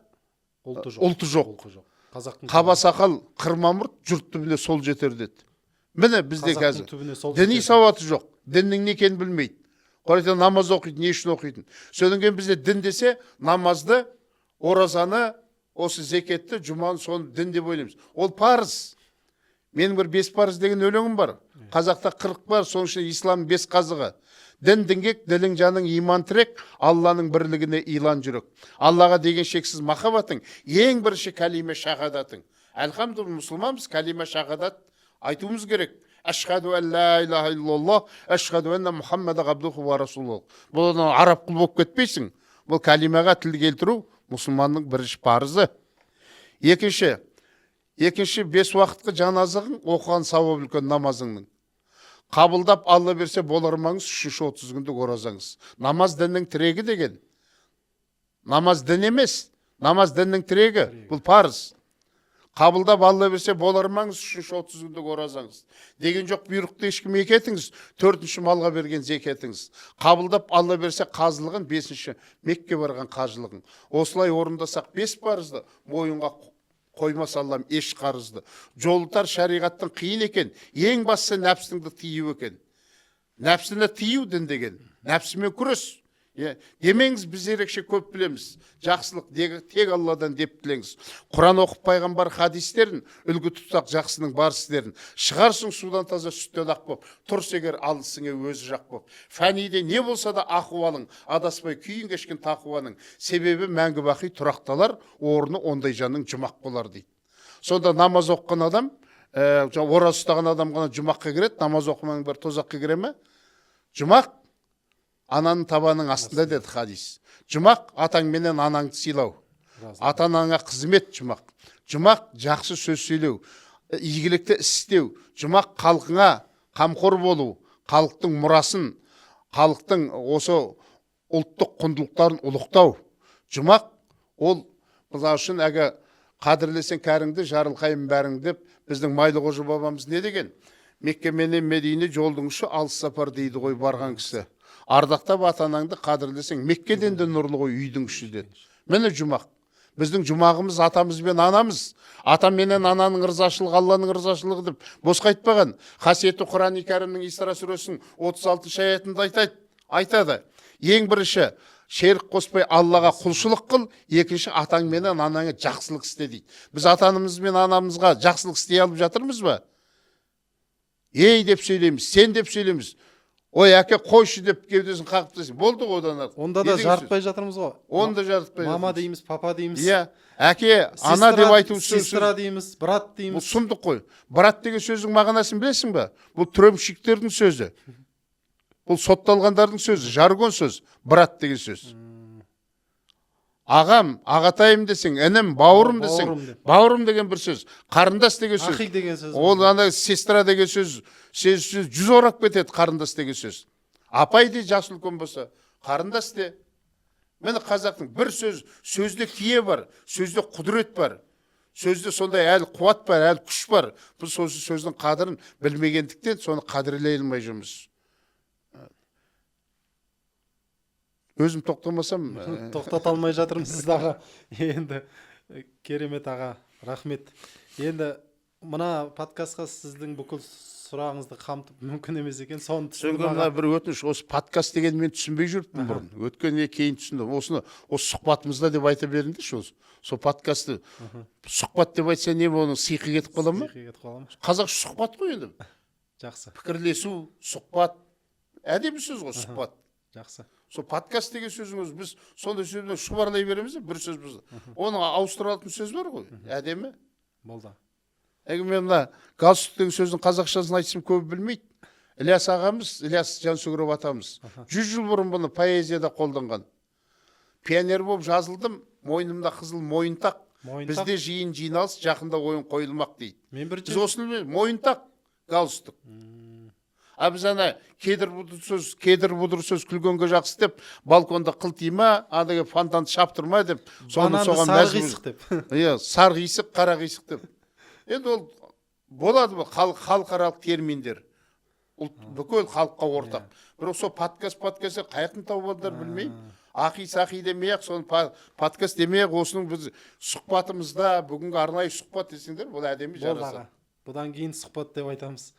ұлты жоқ. Ұлты жоқ. Ұлты жоқ. Қазақтың қаба сақал, қырма мұрт, жұрт түбіне сол жетер деді. Міне бізде қазақтың қазір түбіне сол діни жетер. Сауаты жоқ, діннің не екенін білмейді. Құран намаз оқиды, не үшін оқитын? Содан кейін бізде дін десе намазды, оразаны, осы зекетті, жұманы, соны дін деп ойлаймыз. Ол парыз. Менің бір бес парыз деген өлеңім бар. Қазақта 40 бар, соның ішінде исламның бес қазығы. Дін діңгек, ділің жаның иман тірек, Алланың бірлігіне илан жүрек. Аллаға деген шексіз махаббатың, ең бірінші кәлиме шахадатың. Әлхамдулилля, мұсылманбыз, кәлиме шахадат айтуымыз керек. Ашхаду ан ла илаха иллаллах, ашхаду анна Мухаммада абдуху ва расулух. Бұл араб құл болып кетпейсің. Бұл кәлимаға тіл келтіру мұсылманның бірінші парызы. Екінші бес уақытқы жан азығың, оқыған сауап үлкен намазыңның. Қабылдап Алла берсе болармаңыз, үшінші 30 күндік оразаңыз. Намаз діннің тірегі деген. Намаз дін емес, намаз діннің тірегі, бұл парыз. Қабылдап Алла берсе болармаңыз, үшінші 30 күндік оразаңыз. Деген жоқ бұйрықты ешкім екі етіңіз, төртінші малға берген зекетіңіз. Қабылдап Алла берсе қазылығын, бесінші Мекке барған қажылығын. Осылай орындасақ бес парызды, мойынға қоймас Аллам еш қарызды. Жолы тар шариғаттың қиын екен, ең бастысы нәпсіңді тыю екен. Нәпсіні тыю дін деген, нәпсімен күрес. Демеңіз, біз ерекше көп білеміз. Жақсылық тек Алладан деп тілеңіз. Құран оқып пайғамбар хадистерін, үлгі тұтсақ жақсының бар істерін. Шығарсың судан таза, сүттен ақ боп, тұрс егер алысыңа өзі жақ боп. Фәниде не болса да ахуалың, адаспай күйін кешкен тақуаның. Себебі мәңгі бақи тұрақталар, орны ондай жанның жұмақ болар дейді. Сонда намаз оқыған адам, ораза ұстаған адам ғана жұмаққа кіреді, намаз оқымаған бір тозаққа кіре ме? Жұмақ ананың табанының астында деді хадис. Жұмақ атаң менен анаңды сыйлау. Ата анаңа қызмет жұмақ. Жұмақ жақсы сөз сөйлеу, игілікті іс істеу. Жұмақ халқыңа қамқор болу, халықтың мұрасын, халықтың осы ұлттық құндылықтарын ұлықтау. Жұмақ ол, мысал үшін, әлгі қадірлесең кәріңді, жарылқаймын бәріңді деп біздің Майлықожа бабамыз не деген? Мекке менен Медине жолдың ұшы алыс сапар дейді ғой барған кісі. Ардақтап ата-анаңды қадірлесең, Меккеден де нұрлы ғой үйдің іші деді. Міне жұмақ. Біздің жұмағымыз атамыз бен анамыз. Ата менен ананың ырзашылығы Алланың ырзашылығы деп босқа айтпаған. Қасиетті Құран-и Кәрімнің Исра сүресінің 36 аятында айтады. Ең бірінші шерік қоспай Аллаға құлшылық қыл, екінші атаң менен анаңа жақсылық істе дейді. Біз ата-анамыз бен анамызға жақсылық істей алып жатырмыз ба? Ей деп сөйлейміз, сен деп сөйлейміз. Ой, әке қойшы деп кеудесін қағып тастайсың. Болды ғой одан артық. Онда Не да деген сөз? Жарытпай жатырмыз ғой. Оны да жарытпай Мама жатырмыз. Дейміз, папа дейміз. Иә, әке, ана деп айту сөз. Сестра дейміз, брат Бұл дейміз. сұмдық қой. Брат деген сөздің мағынасын білесің бе? Бұл трөмшіктердің сөзі. Бұл сотталғандардың сөзі, жаргон сөз, брат деген сөз. Ағам, ағатайым десең, інім, бауырым десең, Бауырым деп. Бауырым деген бір сөз, қарындас деген сөз. Ахи деген сөз. Ол ана сестра деген сөз, сөз жүз орап кетеді қарындас деген сөз. Апай де жасы үлкен болса, қарындас де. Міне қазақтың бір сөз, сөзде кие бар, сөзде құдірет бар. Сөзде сондай әл қуат бар, әл күш бар. Біз сол сөздің қадірін білмегендіктен соны қадірлей алмай жүрміз. Өзім тоқтамасам, Тоқтата алмай жатырмын сізді, аға. Енді керемет, аға, рахмет. Енді мына подкастқа сіздің бүкіл сұрағыңызды қамтып мүмкін емес екен, соны Содан түсіндім, кейін мына аға. бір өтініш: осы подкаст дегенді мен түсінбей жүріппін бұрын. Өткенде кейін түсіндім. Осыны осы сұхбатымызда деп айта беріңдерші. Осы сол подкастты сұхбат деп айтса, не, оның сиқы кетіп қала ма? Сиқы кетіп қала ма? Қазақша сұхбат қой енді. Жақсы. Пікірлесу, сұхбат әдемі сөз ғой, сұхбат. Жақсы. Сол подкаст деген сөздің өзі, біз сондай сөзбен шұбарлай береміз де, бір сөз біз оны ауыстыра алатын сөз бар ғой әдемі. Болды. Егер мен мына галстук деген сөздің қазақшасын айтсам, көбі білмейді. Ілияс ағамыз, Ілияс Жансүгіров атамыз 100 жыл бұрын бұны поэзияда қолданған: «Пионер болып жазылдым, мойнымда қызыл мойынтақ, Мойынтақ. бізде жиын жиналыс, жақында ойын қойылмақ», — дейді. Мен бірінші Біз осыны білмейміз. Мойынтақ — галстук. А біз ана кедір бұдыр сөз, кедір бұдыр сөз күлгенге жақсы деп, балконда қылтима, ана фонтанды шаптырма деп, соны бананды соған сары мәз. Қисық деп. Иә, сары қисық, қара қисық деп. Енді ол болады, бұл халықаралық терминдер, ұлт, бүкіл халыққа ортақ. Бірақ сол подкаст, подкаст қай жақтан тауып алдылар, білмеймін. Ақи сақи демей ақ, соны подкаст демей ақ, осының біз сұхбатымызда, бүгінгі арнайы сұхбат десеңдер, бұл әдемі, Болды, жарасады. аға, бұдан кейін сұхбат деп айтамыз.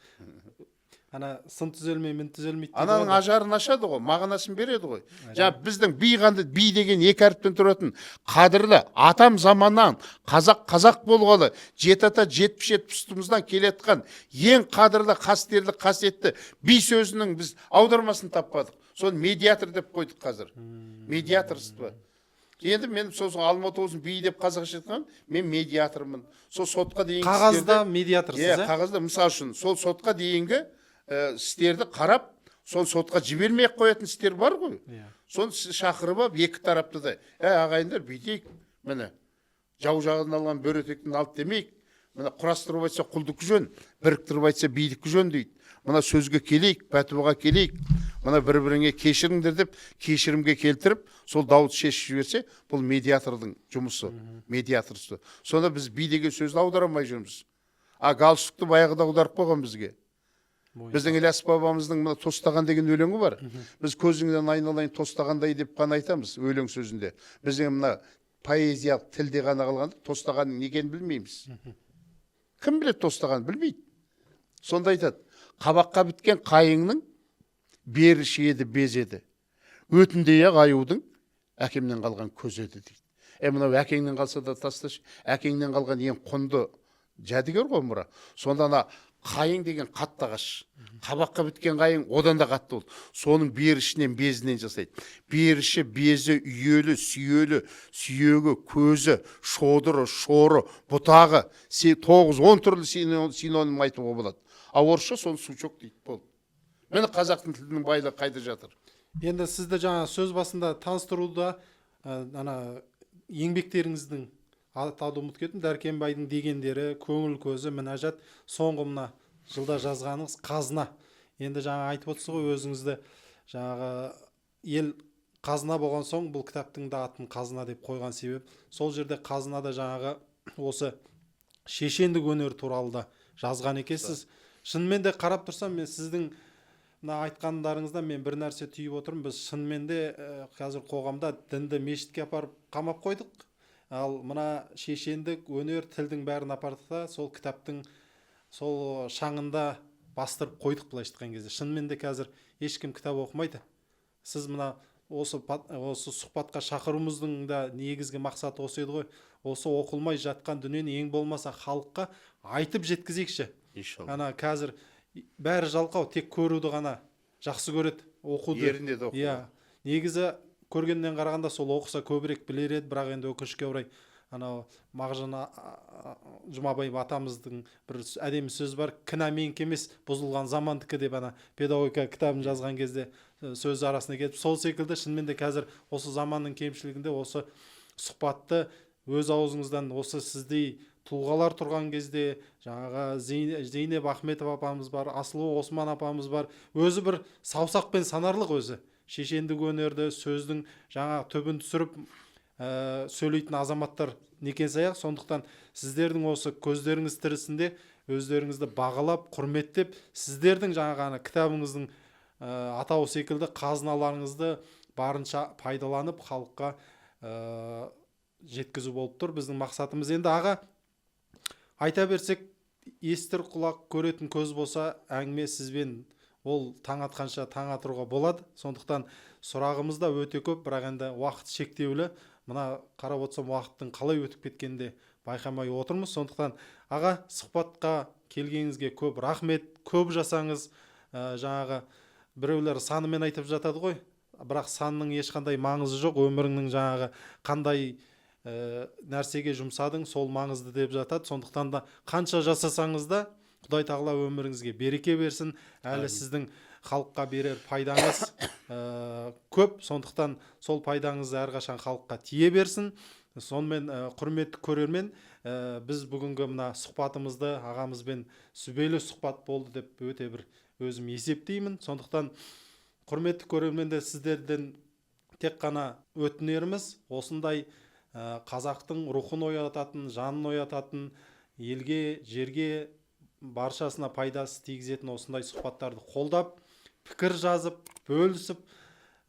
Ана сын түзелмей, мін түзелмейді дейді Ананың ғой. ажарын ашады ғой, мағынасын береді ғой. Жаңа біздің би қанды, би деген екі әріптен тұратын қадірлі атам заманнан қазақ қазақ болғалы жеті ата 77 пұстымыздан келе жатқан ең қадірлі, қастерлі, қасиетті би сөзінің біз аудармасын таппадық. Соны медиатор деп қойдық қазір, медиаторство. Енді мен сосын Алматы облысының би деп қазақша айтқан, мен медиатормын. Сол сотқа дейінгі Қағазда істерді- медиаторсыз. Иә. Иә. Қағазда, мысалы үшін, сол сотқа дейінгі істерді қарап, сол сотқа жібермей ақ қоятын істер бар ғой. Соны сіз шақырып алып, екі тарапты да: «Әй, ағайындар, бүйтейік, міне, жау жағынан алған бөрі етектен алды демейік, міне, құрастырып айтса, құлдікі жөн, біріктіріп айтса, бидікі жөн», — дейді. «Мына сөзге келейік, пәтуаға келейік, мына бір біріңе кешіріңдер», — деп, кешірімге келтіріп, сол дауды шешіп жіберсе, бұл медиатордың жұмысы, медиаторство. Сонда біз би деген сөзді аудара алмай жүрміз, а галстукты баяғыда аударып қойған бізге. Біздің Ілияс бабамыздың мына «Тостаған» деген өлеңі бар. Біз «көзіңнен айналайын тостағандай» деп қана айтамыз өлең сөзінде. Біздің мына поэзиялық тілде ғана қалған. Тостағанның не екенін білмейміз. Кім біледі тостаған? Білмейді. Сонда айтады: «Қабаққа біткен қайыңның беріші еді, без еді, өтіндей ақ аюдың әкемнен қалған көзі еді», — дейді. Е, мынау әкеңнен қалса да, тасташы, әкеңнен қалған ең құнды жәдігер ғой, мұра. Сонда ана қайың деген қатты ағаш, қабаққа біткен қайың одан да қатты болды. Соның берішінен, безінен жасайды. Беріші, безі, үйелі, сүйелі, сүйегі, көзі, шодыры, шоры, бұтағы, 9-10 түрлі синоним айтуға болады. А орысша соны сучок дейді, болды. Міне, қазақтың тілінің байлығы қайда жатыр. Енді сізді жаңа сөз басында таныстыруда ана еңбектеріңіздің атауды ұмытып кеттім: Дәркембайдың дегендері, Көңіл көзі, Мінәжат, соңғы мына жылда жазғаныңыз «Қазына». Енді жаңа айтып отырсыз ғой өзіңізді, жаңағы ел қазына болған соң, бұл кітаптың да атын «Қазына» деп қойған себеп сол жерде, қазынада жаңағы осы шешендік өнер туралы да жазған екенсіз. Шынымен де, қарап тұрсам, мен сіздің мына айтқандарыңыздан мен бір нәрсе түйіп отырмын: біз шынымен де қазір қоғамда дінді мешітке апарып қамап қойдық, ал мына шешендік өнер, тілдің бәрін апардық та, сол кітаптың сол шаңында бастырып қойдық. Былайша айтқан кезде, шынымен де қазір ешкім кітап оқымайды. Сіз мына осы сұхбатқа шақыруымыздың да негізгі мақсаты осы еді ғой: осы оқылмай жатқан дүниені ең болмаса халыққа айтып жеткізейікші. Иншалла. Ана қазір бәрі жалқау, тек көруді ғана жақсы көреді, оқуды Ерінеді оқуға. Иә, негізі көргеннен қарағанда сол оқыса, көбірек білер еді. Бірақ енді өкінішке орай, анау Мағжан Жұмабаев атамыздың бір әдемі сөзі бар: «Кінә менікі емес, бұзылған замандікі», — деп, ана педагогика кітабын жазған кезде сөз арасына кетіп. Сол секілді шынымен де қазір осы заманның кемшілігінде осы сұхбатты өз аузыңыздан, осы сіздей тұлғалар тұрған кезде, жаңағы Зейнеп Ахметова апамыз бар, Асылу Осман апамыз бар, өзі бір саусақпен санарлық, өзі шешендік өнерді, сөздің жаңа түбін түсіріп сөйлейтін азаматтар некен саяқ. Сондықтан сіздердің осы көздеріңіз тірісінде өздеріңізді бағалап, құрметтеп, сіздердің жаңағы ана кітабыңыздың атауы секілді қазыналарыңызды барынша пайдаланып халыққа жеткізу болып тұр біздің мақсатымыз. Енді, аға, айта берсек, естір құлақ, көретін көз болса, әңгіме сізбен ол таң атқанша таң атыруға болады. Сондықтан сұрағымыз да өте көп, бірақ енді уақыт шектеулі. Мына қарап отырсам, уақыттың қалай өтіп кеткенін де байқамай отырмыз. Сондықтан, аға, сұхбатқа келгеніңізге көп рахмет, көп жасаңыз. Жаңағы біреулер санымен айтып жатады ғой, бірақ санның ешқандай маңызы жоқ, өміріңнің жаңағы қандай нәрсеге жұмсадың, сол маңызды деп жатады. Сондықтан да қанша жасасаңыз да, Құдай тағала өміріңізге береке берсін. Әлі сіздің халыққа берер пайдаңыз көп, сондықтан сол пайдаңыз әрқашан халыққа тие берсін. Сонымен, құрметті көрермен, біз бүгінгі мына сұхбатымызды ағамызбен сүбелі сұхбат болды деп өте бір өзім есептеймін. Сондықтан, құрметті көрермендер, сіздерден тек қана өтінеріміз: осындай қазақтың рухын оятатын, жанын оятатын, елге, жерге, баршасына пайдасы тигізетін осындай сұхбаттарды қолдап, пікір жазып, бөлісіп.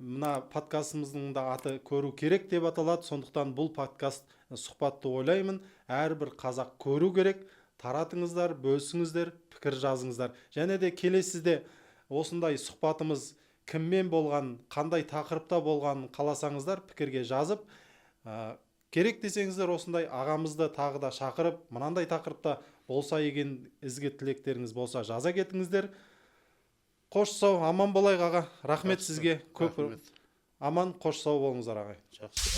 Мына подкастымыздың да аты «Көру керек» деп аталады. Сондықтан бұл подкаст, сұхбатты, ойлаймын, әрбір қазақ көру керек. Таратыңыздар, бөлісіңіздер, пікір жазыңыздар. Және де келесіде осындай сұхбатымыз кіммен болған, қандай тақырыпта болғанын қаласаңыздар, пікірге жазып, керек десеңіздер, осындай ағамызды тағы да шақырып, мынандай тақырыпта болса деген ізгі тілектеріңіз болса, жаза кетіңіздер. Қош, сау, аман болайық, аға. Рахмет сізге көп. Рахмет. Аман, қош, сау болыңыздар, ағай. Жақсы.